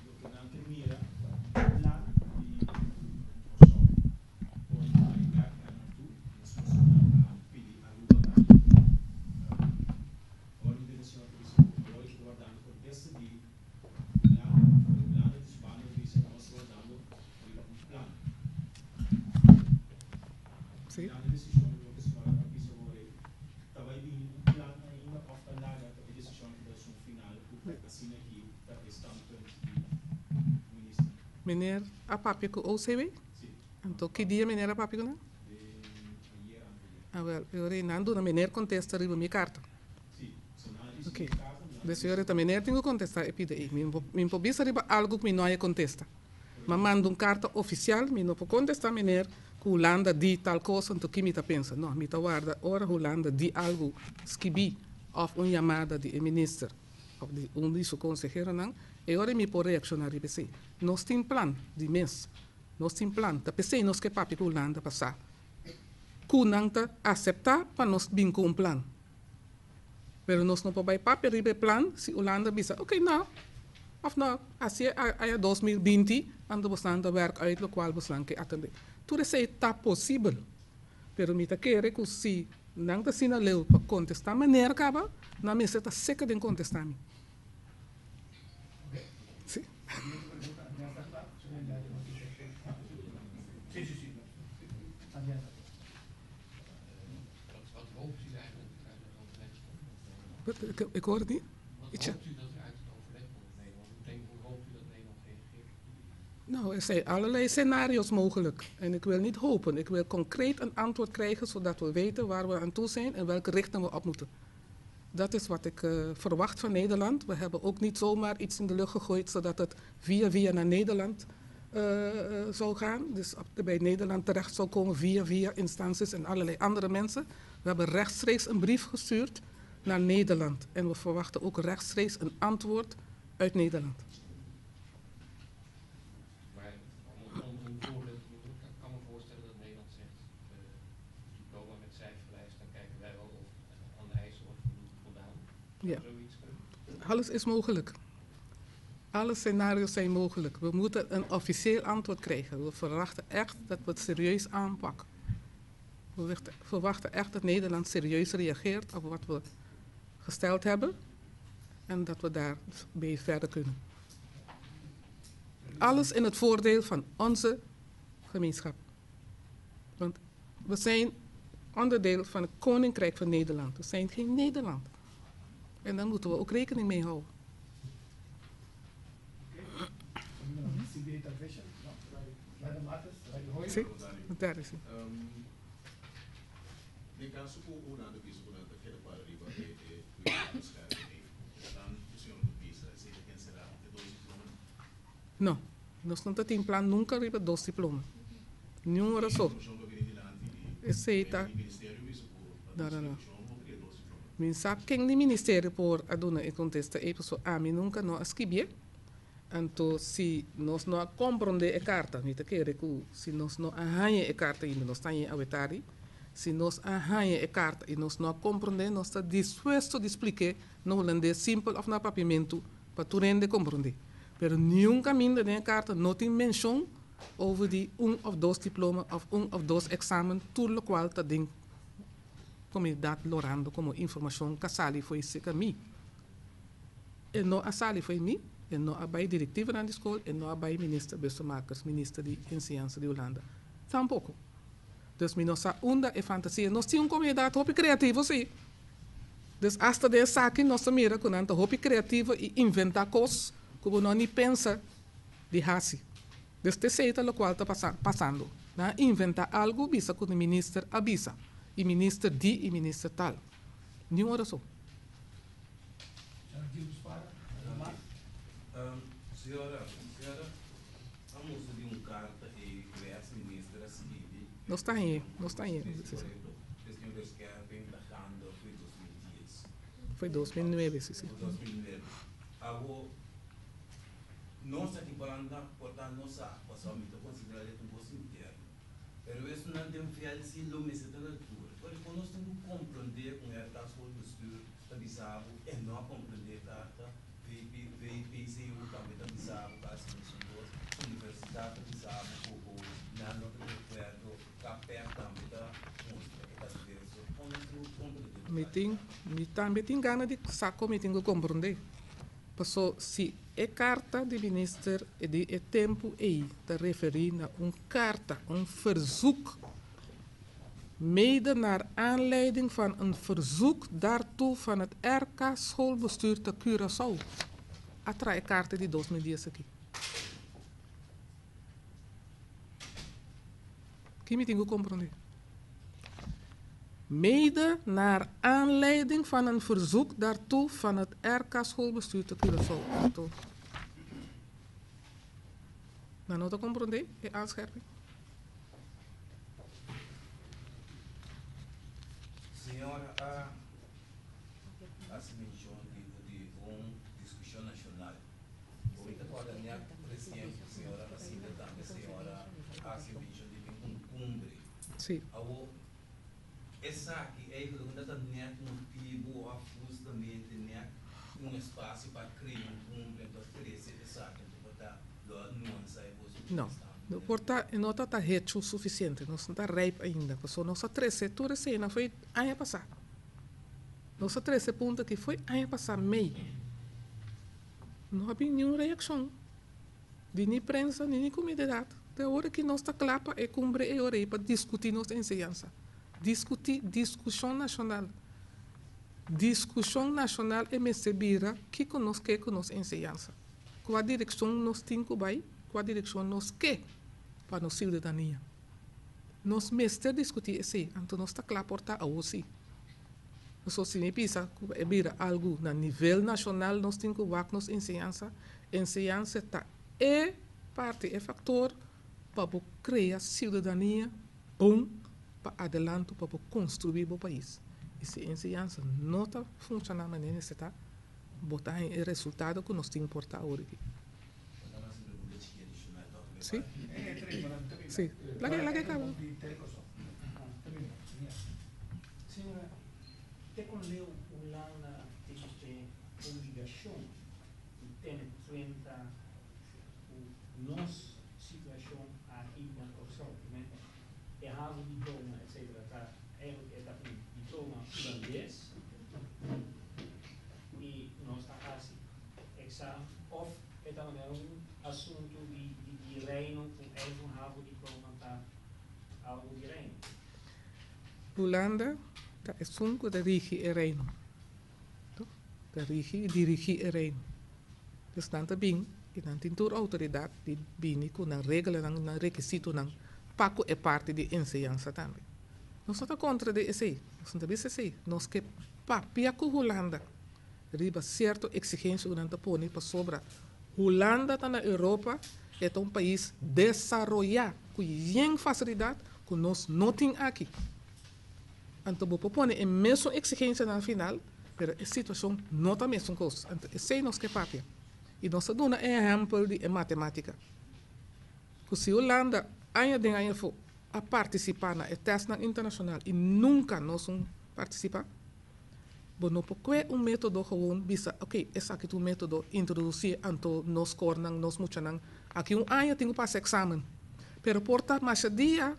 loke nan ke mira ta un plan di Corsou con bay bek na nan toe, mescos cu nan a pidi Aruba tambe. Awor mi tende señora ta bisa cu awor e ta wardando contesta di Hulanda, pero Hulanda di su banda ta bisa nos ta wardando riba un plan. Mirando e desishon loke señora a bisa awor ei, ta bai bini un plan ainda òf ta laga ta e desishon aki ta esun final ku ta asina aki ta e standpunt di minister? Meneer a papia ku OCW? Si. Anto ki dia meneer a papia ku nan? Den ayer anteayer. Awel, e ora ei nan duna meneer kontesta riba mi karta. Si, so nan a risibi Oké. e karta, nan a De señora ta meneer tin ku kontesta e pida ei. Mi mi por bisa riba algu ku mi no a kontesta. Mi a manda un karta ofisial, mi no por kontesta meneer ku Hulanda di tal kos, anto ki mi ta pensa? No, mi ta warda ora Hulanda di algu skibí òf un yamada di e minister òf di un di su konseheronan, e ora mi por reakshoná riba esei. Nos tin plan di mes, nos tin plan, ta p'esei nos ke papia ku Hulanda pa sa ku nan ta aseptá pa nos bin ku un plan. Pero nos no por bai papia riba e plan si Hulanda bisa, ok no, of no, haci aya 2020 anto bosnan ta werk uit locual bosnan ke atende. Tur esey ta posibel, pero mi ta kere cu si nan ta asina leu pa contesta meneer caba, nan mester ta seca den contesta mi. Si. Ik hoor het niet. Wat hoopt u dat er uit het overleg komt met Nederland? Hoe, denk, hoe hoopt u dat Nederland reageert? Nou, er zijn allerlei scenario's mogelijk. En ik wil niet hopen. Ik wil concreet een antwoord krijgen, zodat we weten waar we aan toe zijn en welke richting we op moeten. Dat is wat ik verwacht van Nederland. We hebben ook niet zomaar iets in de lucht gegooid, zodat het via via naar Nederland zou gaan. Dus bij Nederland terecht zou komen via via instanties en allerlei andere mensen. We hebben rechtstreeks een brief gestuurd naar Nederland. En we verwachten ook rechtstreeks een antwoord uit Nederland. Maar om een voorbeeld te noemen, ik kan me voorstellen dat Nederland zegt, diploma met cijferlijst, dan kijken wij wel of aan de eisen wordt voldaan. Ja. Zoiets kunnen? Alles is mogelijk. Alle scenario's zijn mogelijk. We moeten een officieel antwoord krijgen. We verwachten echt dat we het serieus aanpakken. We verwachten echt dat Nederland serieus reageert op wat we gesteld hebben en dat we daarmee verder kunnen. Alles in het voordeel van onze gemeenschap. Want we zijn onderdeel van het Koninkrijk van Nederland. We zijn geen Nederland. En daar moeten we ook rekening mee houden. Sí, daar is hij. Den kaso ku Hulanda bisa ku nan ta keda para riba e e tweede aanscherping ei, dan e señor ta bisa esei ta kenserá e dos diplomanan? No, nos no ta tin plan nunka riba dos diploma. Niun ora so. E moshon ku a bini dilanti di Esei ta. di ministerio bisa ku pa No, no, no. diskripshon bo kria dos diploma. Mi sa ken di ministerio por a duna e kontesta ei, pasobra ami nunka no a skibié. Anto si nos no a komprondé e karta, mi ta kere ku si nos no a haña e karta ainda, nos ta hañ'é awe tardi, si nos a haña e karta i nos no a komprondé, nos ta dispuesto di splik'é na hulandes simpel òf na papiamentu pa tur hende komprondé. Pero niun kaminda den e karta no tin menshon over di un òf dos diploma òf un òf dos eksamen, tur lokual ta den komunidat lorando komo informashon ka sali fo'i seka mi. E no a sali fo'i mi, e no a bai direktivanan di skol, e no a bai minister Bussemaker, minister di enseñansa di Hulanda, tampoko. Dus mi no sa unda e fantasia. Nos tin un komunidat hopi kreativo si. Dus asta den esaki nos ta mira ku nan ta hopi kreativo i inventá kos ku bo no ni pensa di hasi. Dus t'esei ta lokual ta pasando. Nan a inventá algu bisa ku minister a bisa i minister di i minister tal. Niun ora so. Nos ta hañ'é, nos ta hañ'é. Foi 2009, si, si. Nos aki banda por ta no sa pasobra mi ta considera dit un cos interno. Pero esunnan den veld si lo mester ta na altura. Pero con nos tin cu comprende un RK schoolbestuur ta bisa bo e no a comprende e carta, VP, VPCU tambe ta bisa bo casi mesun cos, universidad ta bisa bo cu nan no ta di acuerdo, KPEP tambe ta mustra e ta diverso. Con nos tin cu comprende Mi tin, mi tambe tin gana di sa con mi tin cu comprende. Paso si e karta di minister di e tempu ei ta referí na un karta, un verzoek, mede naar aanleiding van een verzoek daartoe van het RK Schoolbestuur te Curaçao, a traha e karta di 2010 aki. Ki mi tin ku komprondé? Mede naar aanleiding van een verzoek daartoe van het RK Schoolbestuur te Curaçao. Anto, nan no ta komprondé e aanscherping? Señora a hasi menshon di un diskushon nashonal. Bo ta kòrda nèt resien ku señora a sinta tambe señora a hasi menshon di bin un kumbre. Sí. Awor esaki eigenlijk no ta nèt motibu òf hustamente nèt un espasio pa krea un kumbre pa trese esaki anto por ta lo a nuansa e kos ku No, ta no por ta e no ta ta hecho sufisiente, nos no ta rijp ainda, pasobra nos a trese tur eseinan fo'i aña pasá. Nos a trese punto aki fo'i aña pasá mei. No a bin niun reakshon di ni prensa ni ni komunidat. Te awor aki nos ta kla pa e kumbre e ora ei pa diskutí nos enseñansa. Diskutí, diskushon nashonal. Diskushon nashonal e mester bira kiko nos ke ku nos enseñansa. Kua direkshon nos tin ku bai, kua direkshon nos ke pa nos siudadania. Nos mester diskutí esei, anto nos ta kla por ta awor sí. Pasobra si mi bisa ku e bira algu na nivel nashonal nos tin ku wak nos enseñansa. Enseñansa ta e parti, e faktor pa bo krea siudadania bon pa adelanto pa bo konstruí bo pais. I si enseñansa no ta funshoná manera mester ta, bo ta haña e resultado ku nos tin por ta awor aki. Sí. Sí. Laga, laga e kaba. Señora, te kon leu Hulanda tin e obligashon di tene kuenta ku nos situashon aki na Kòrsou? E havo diploma etcetera ta eigenlijk e ta un diploma hulandes i nos ta hasi examen of e ta manera un asuntu di di reino ku eigen havo diploma ta algu di reino. Hulanda ta esun ku ta rigi e reino. Ta rigi i dirigí e reino. Dus nan ta bin i nan tin tur outoridat di bini ku nan reglanan i nan rekisitonan pa ku e parti di enseñansa tambe. Nos no ta kontra di esei, nos no ta bisa esei. Nos ke papia ku Hulanda riba sierto eksigensia ku nan ta pone pasobra Hulanda ta na Europa, e ta un pais desaroyá ku yen fasilidat ku nos no tin aki. Anto bo por pone e mesun eksigensianan final, pero e situashon no ta mesun kos. Anto esei nos ke papia. I nos ta duna e ehèmpel di e matemátika. Ku si Hulanda aña den aña afó a partisipá na e tèstnan internashonal i nunka nos un partisipá, bo no por kue un método gewoon bisa, oke, esaki ta un método, introdusí anto nos skornan, nos muchanan aki un aña tin ku pasa eksamen. Pero por ta masha dia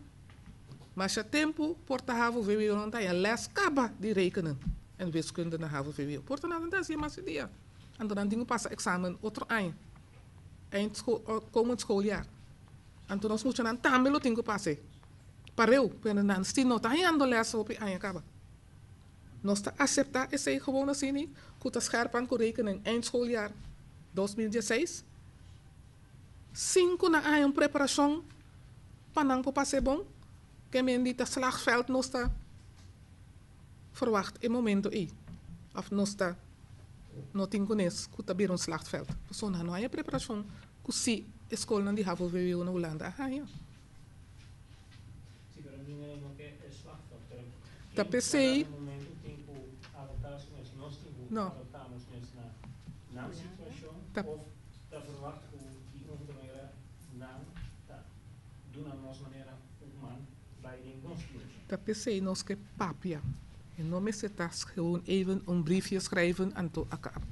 Masha tempu por ta havo vwo nan ta haña les kaba di rekenen en wiskunde na havo vwo. Por ta nan ta hasié mas dia. Anto nan tin ku pasa eksamen otro aña, eind school, komend schooljaar. Anto nos muchanan tambe lo tin ku pas'é pareu, pero nan si no ta hañando les hopi aña kaba. Nos ta aseptá esei gewoon asini ku ta scherp aan ku rekenen eind schooljaar 2016? Sin ku nan a haña un preparashon pa nan por pas'é bon, ke men di ta slagveld nos ta verwagt e momento ei, òf nos ta no tin kunes ku ta bira un slagveld. Pasobra nan no haña preparashon ku si e skolnan di havo-vwo na Hulanda a haña. Ta p'esei. No. Ta. Ta verwacht ku di un otro manera nan ta duna nos manera un man bai den nos direccion. Ta p'esei nos ke papia. E no mester ta gewoon even un briefje schrijven anto a kaba.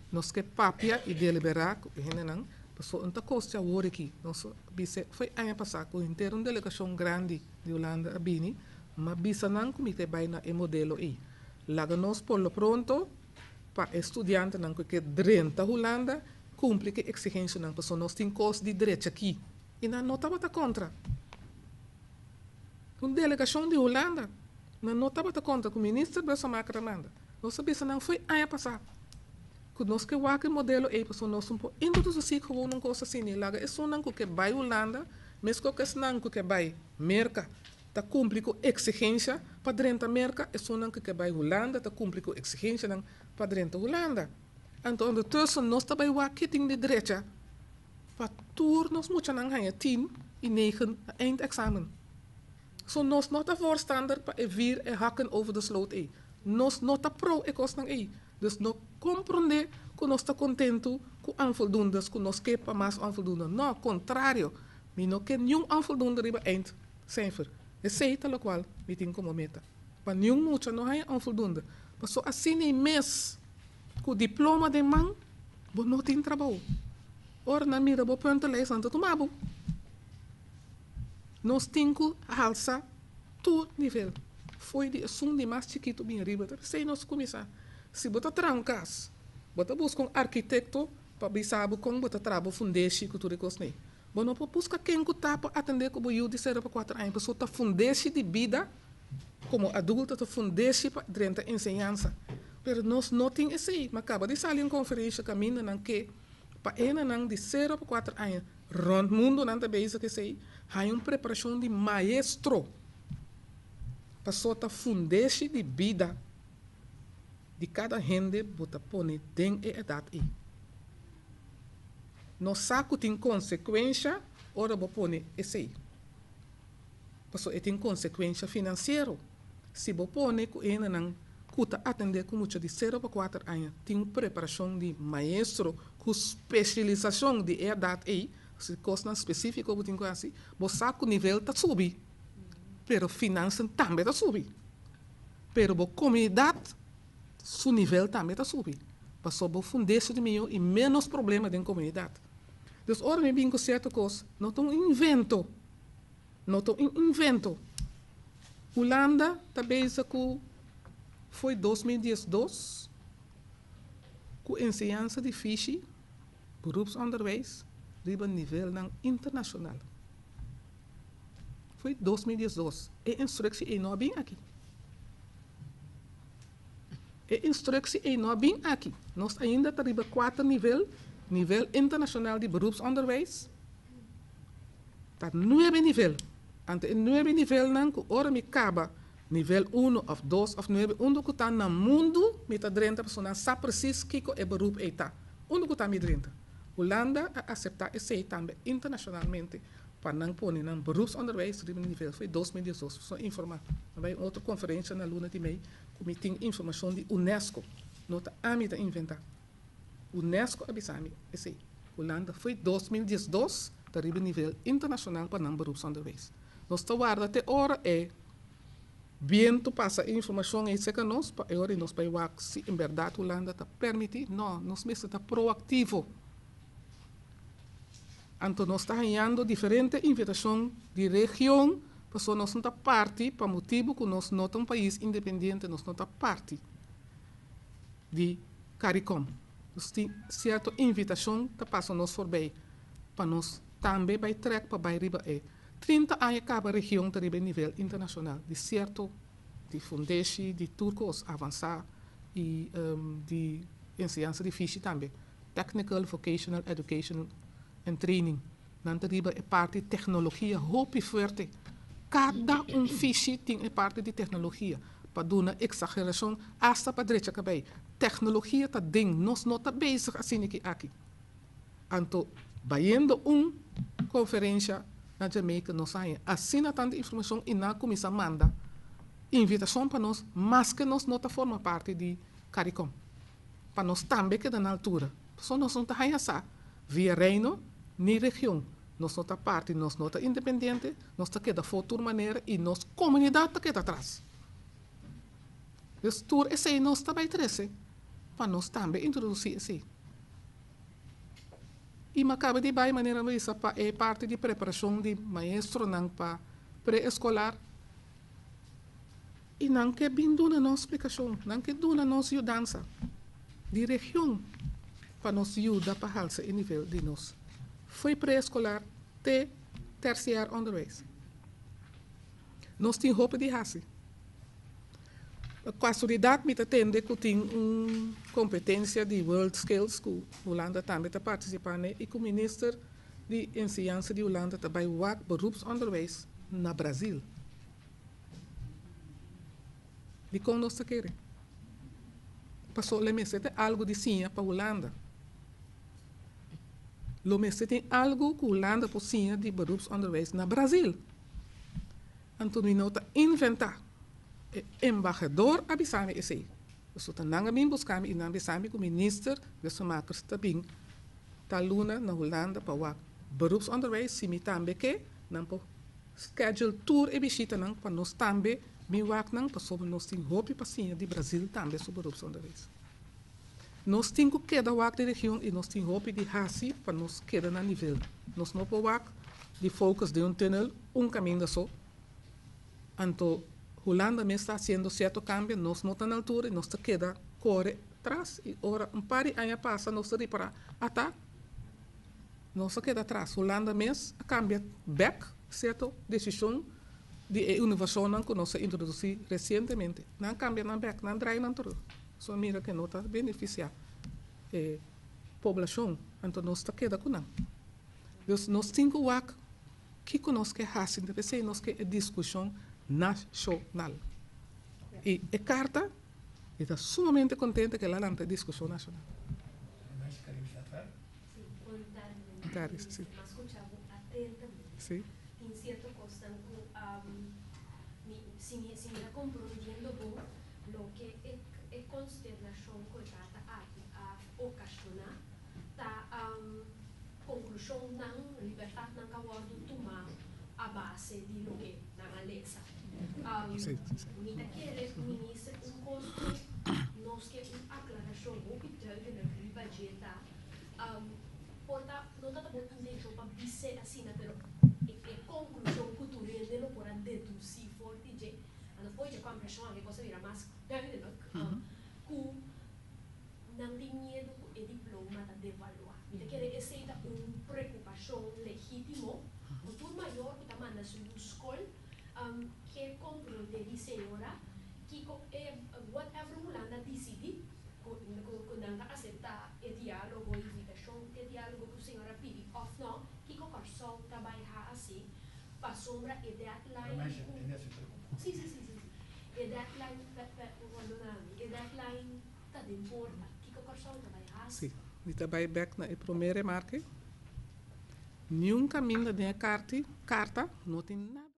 Nos ke papia i deliberá ku e hendenan pasobra un ta kos dje awor aki. Nos a bisa foi aña pasá ku henter un delegashon grandi di Hulanda a bini, m'a bisa nan ku mi ke bai na e modelo ei. Laga nos por lo pronto pa e studiantenan ku ke drenta Hulanda kumpli ku e eksigensianan pasobra nos tin kos di drecha aki i nan no tabata kontra. Un delegashon di Hulanda nan no tabata kontra ku minister Bussemaker a manda. Nos a bisa nan fo'i aña pasá ku nos ke wak e modelo ei pasobra nos no por introdusí gewoon un kos asina i laga esunnan ku ke bai Hulanda meskos ku esnan ku ke bai Merka ta kumpli ku eksigensia pa drenta Merka, esunnan ku ke bai Hulanda ta kumpli ku eksigensianan pa drenta Hulanda. Anto ondertussen nos ta bai wak ke tin di drecha pa tur nos muchanan haña tien i negen na eindexamen. So nos no ta voorstander pa e vier e hakken over de sloot ei. Nos no ta pro e kosnan ei. Dus no komprondé ku nos ta kontentu ku onvoldoendes, ku nos ke pa mas onvoldoende. No, kontrario, mi no ke niun onvoldoende riba eind. Cijfer. Esey ta locual mi tin como meta. Pa niun mucha no haya onvoldoende. Paso asina y mes cu diploma den man, bo no tin trabou. Ora nan mira bo puntenlijst nan ta tuma bo. Nos tin cu halsa tur nivel. Fo'i di esun di mas chikito bin riba. Ta pesey nos cuminsa. Si bo ta traha un cas, bo ta busca un arkitecto pa bisa bo con bo ta traha bo fundeshi cu tur e cosnan. Bo no por buska ken ku ta pa atendé ku bo yu di sero pa kuater aña pasobra ta fundeshi di bida komo adulto, ta fundeshi pa drenta enseñansa. Pero nos no tin esei. Mi a kaba di sali un konferensha kaminda nan ke pa enanan di sero pa kuater aña rònt mundu nan ta bezig ku esei, haña un preparashon di maestro pasobra ta fundeshi di bida di kada hende bo ta pone den e edat ei. No sa ku tin konsekuensha ora bo pone esei. Pasobra e tin konsekuensha finansiero. Si bo pone ku hendenan ku ta atendé ku mucha di sero pa kuater aña tin un preparashon di maestro ku spesialisashon di e edat ei, si kosnan spesífiko bo tin ku hasi, bo sa ku nivel ta subi, pero finansen tambe ta subi. Pero bo komunidat su nivel tambe ta subi, pasobra bo fundeshi di mihó i ménos problema den komunidat. Dus ora mi bin ku sierto kos, no ta un invento, no ta un invento. Hulanda ta bezig ku fo'i 2012 ku enseñansa di fishi, beroepsonderwijs, riba nivelnan internashonal. Foi 2012. E instructie ei no a bin aki. E instructie ei no a bin aki. Nos ainda ta riba kuater nivel, nivel internacional di beroepsonderwijs, ta nuebe nivel. Anto e nuebe nivelnan ku ora mi kaba nivel uno of dos of nuebe unda ku ta na mundu mi ta drenta pasobra nan sa precies kiko e beroep ei ta. Unda ku ta mi drenta. Hulanda a aseptá esei tambe internacionalmente pa nan pone nan beroepsonderwijs riba nivel foi 2012. So informá. A bai un otro konferensha na luna di mei ku mi tin informashon di UNESCO. No ta ami ta inventá. UNESCO a bisa mi esei. Hulanda foi 2012 ta riba nivel internashonal pa nan beroepsonderwijs. Nos ta warda te ora e bientu pasa e informashon ei serka nos pa e ora ei nos bai wak si en bèrdat Hulanda ta permití. No, nos mester ta proaktivo. Anto nos ta hañando diferente invitashon di region pasobra nos no ta parti pa motibu ku nos no ta un pais independiente, nos no ta parti di Caricom. Nos tin sierto invitashon ta pasa nos forbei pa nos tambe bai trèk pa bai riba e 30 aña kaba region ta riba e nivel internashonal di sierto di fundeshi di tur kos avansá i di enseñansa di fishi tambe. Technical Vocational Education and Training. Nan ta riba e parti tecnologia hopi fuerte. Cada un fishi tin e parti di tecnologia. Pa duna exageracion hasta pa drecha cabey. Tecnologia ta den, nos no ta bezig asina ki aki. Anto bayendo un conferencia na Jamaica nos a haña asina tanto informacion y nan a cuminsa manda invitacion pa nos maske nos no ta forma parti di Caricom. Pa nos tambe keda na altura. Pasobra nos no ta haña sa via Reino ni region. Nos no ta parti, nos no ta independiente, nos ta keda for tur manera i nos komunidat ta keda atras. Dus tur esei nos ta bai trese pa nos tambe introdusí esei. I mi a kaba di bai manera mi bisa pa e parti di preparashon di maestronan pa pre-eskolar. I nan ke bin duna nos splikashon, nan ke duna nos yudansa di region pa nos yuda pa halsa e nivel di nos fo'i preeskolar te tersiair onderwijs. Nos tin hopi di hasi. Pa kasualidat mi ta tende ku tin un kompetensia di World Skills ku Hulanda tambe ta partisipá n'e i ku minister di enseñansa di Hulanda ta bai wak beroepsonderwijs na Brazil. Dikon nos ta kere? Pasobra lo mester tin algu di siña pa Hulanda. Lo mester tin algu ku Hulanda por siña di beroepsonderwijs na Brazil. Anto mi no ta inventá. E embahador a bisa mi esei. Pasobra ta nan a bin buska mi i nan a bisa mi ku minister Wesselmakers ta bin tal luna na Hulanda pa wak beroepsonderwijs si mi tambe ke nan por Schedule tur e bishitanan pa nos tambe bin wak nan pasobra nos tin hopi pa siña di Brazil tambe su beroepsonderwijs. Nos tin ku keda wak di region i nos tin hopi di hasi pa nos keda na nivel. Nos no por wak di focus den un tunnel un kaminda so. Anto Hulanda mes ta hasiendo sierto kambio, nos no ta na altura i nos ta keda kore tras i ora un par di aña pasa nos ta ripara ata Nos a keda atras. Hulanda mes a kambia bek sierto desishon di e inovashonnan ku nos a introdusí resientemente. Nan kambia nan bek, nan drai nan terug. So a mira ke no ta benefisiá e poblashon, anto nos ta keda ku nan. Dus nos tin ku wak kiko nos ke hasi, ta p'esei nos ke e diskushon nashonal. I e karta, mi ta sumamente kontento ke el a lanta e diskushon nashonal. Sí, bon tardi minister. Tardi, sí. M'a skucha bo atentamente. Sí. Tin sierto kosnan ku mi si mi si mi ta komprondiendo bon loke e e konsternashon ku e karta aki a okashoná ta konklushonnan, libertatnan ku a wòrdu tumá a base di loke nan a lesa. Sí, sí, sí. Mi ta kere minister un kos ku nos ke un aklarashon hopi duidelijk riba dje ta Por ta no ta ta bo intenshon pa bis'é asina, pero e e konklushon ku tur hende lo por a dedusí for di dje, anto for dje kompreshon aki e kos a bira mas duidelijk, ku nan tin miedu ku e diploma ta devaluá. Mi ta kere esei ta un preokupashon legítimo ku tur mayor ku ta manda su yu skol. ke komprondé di señora kiko e whatever Hulanda disidí ku ku nan ta aseptá e diálogo, invitashon te diálogo ku señora pidi òf nò, kiko Kòrsou ta bai hasi pasobra e deadline ku sí sí sí sí e deadline perdona mi e deadline ta den porta, kiko Kòrsou ta bai hasi? Sí, mi ta bai bèk na e promé remarke. Niun kaminda den e karti, karta, no tin nada.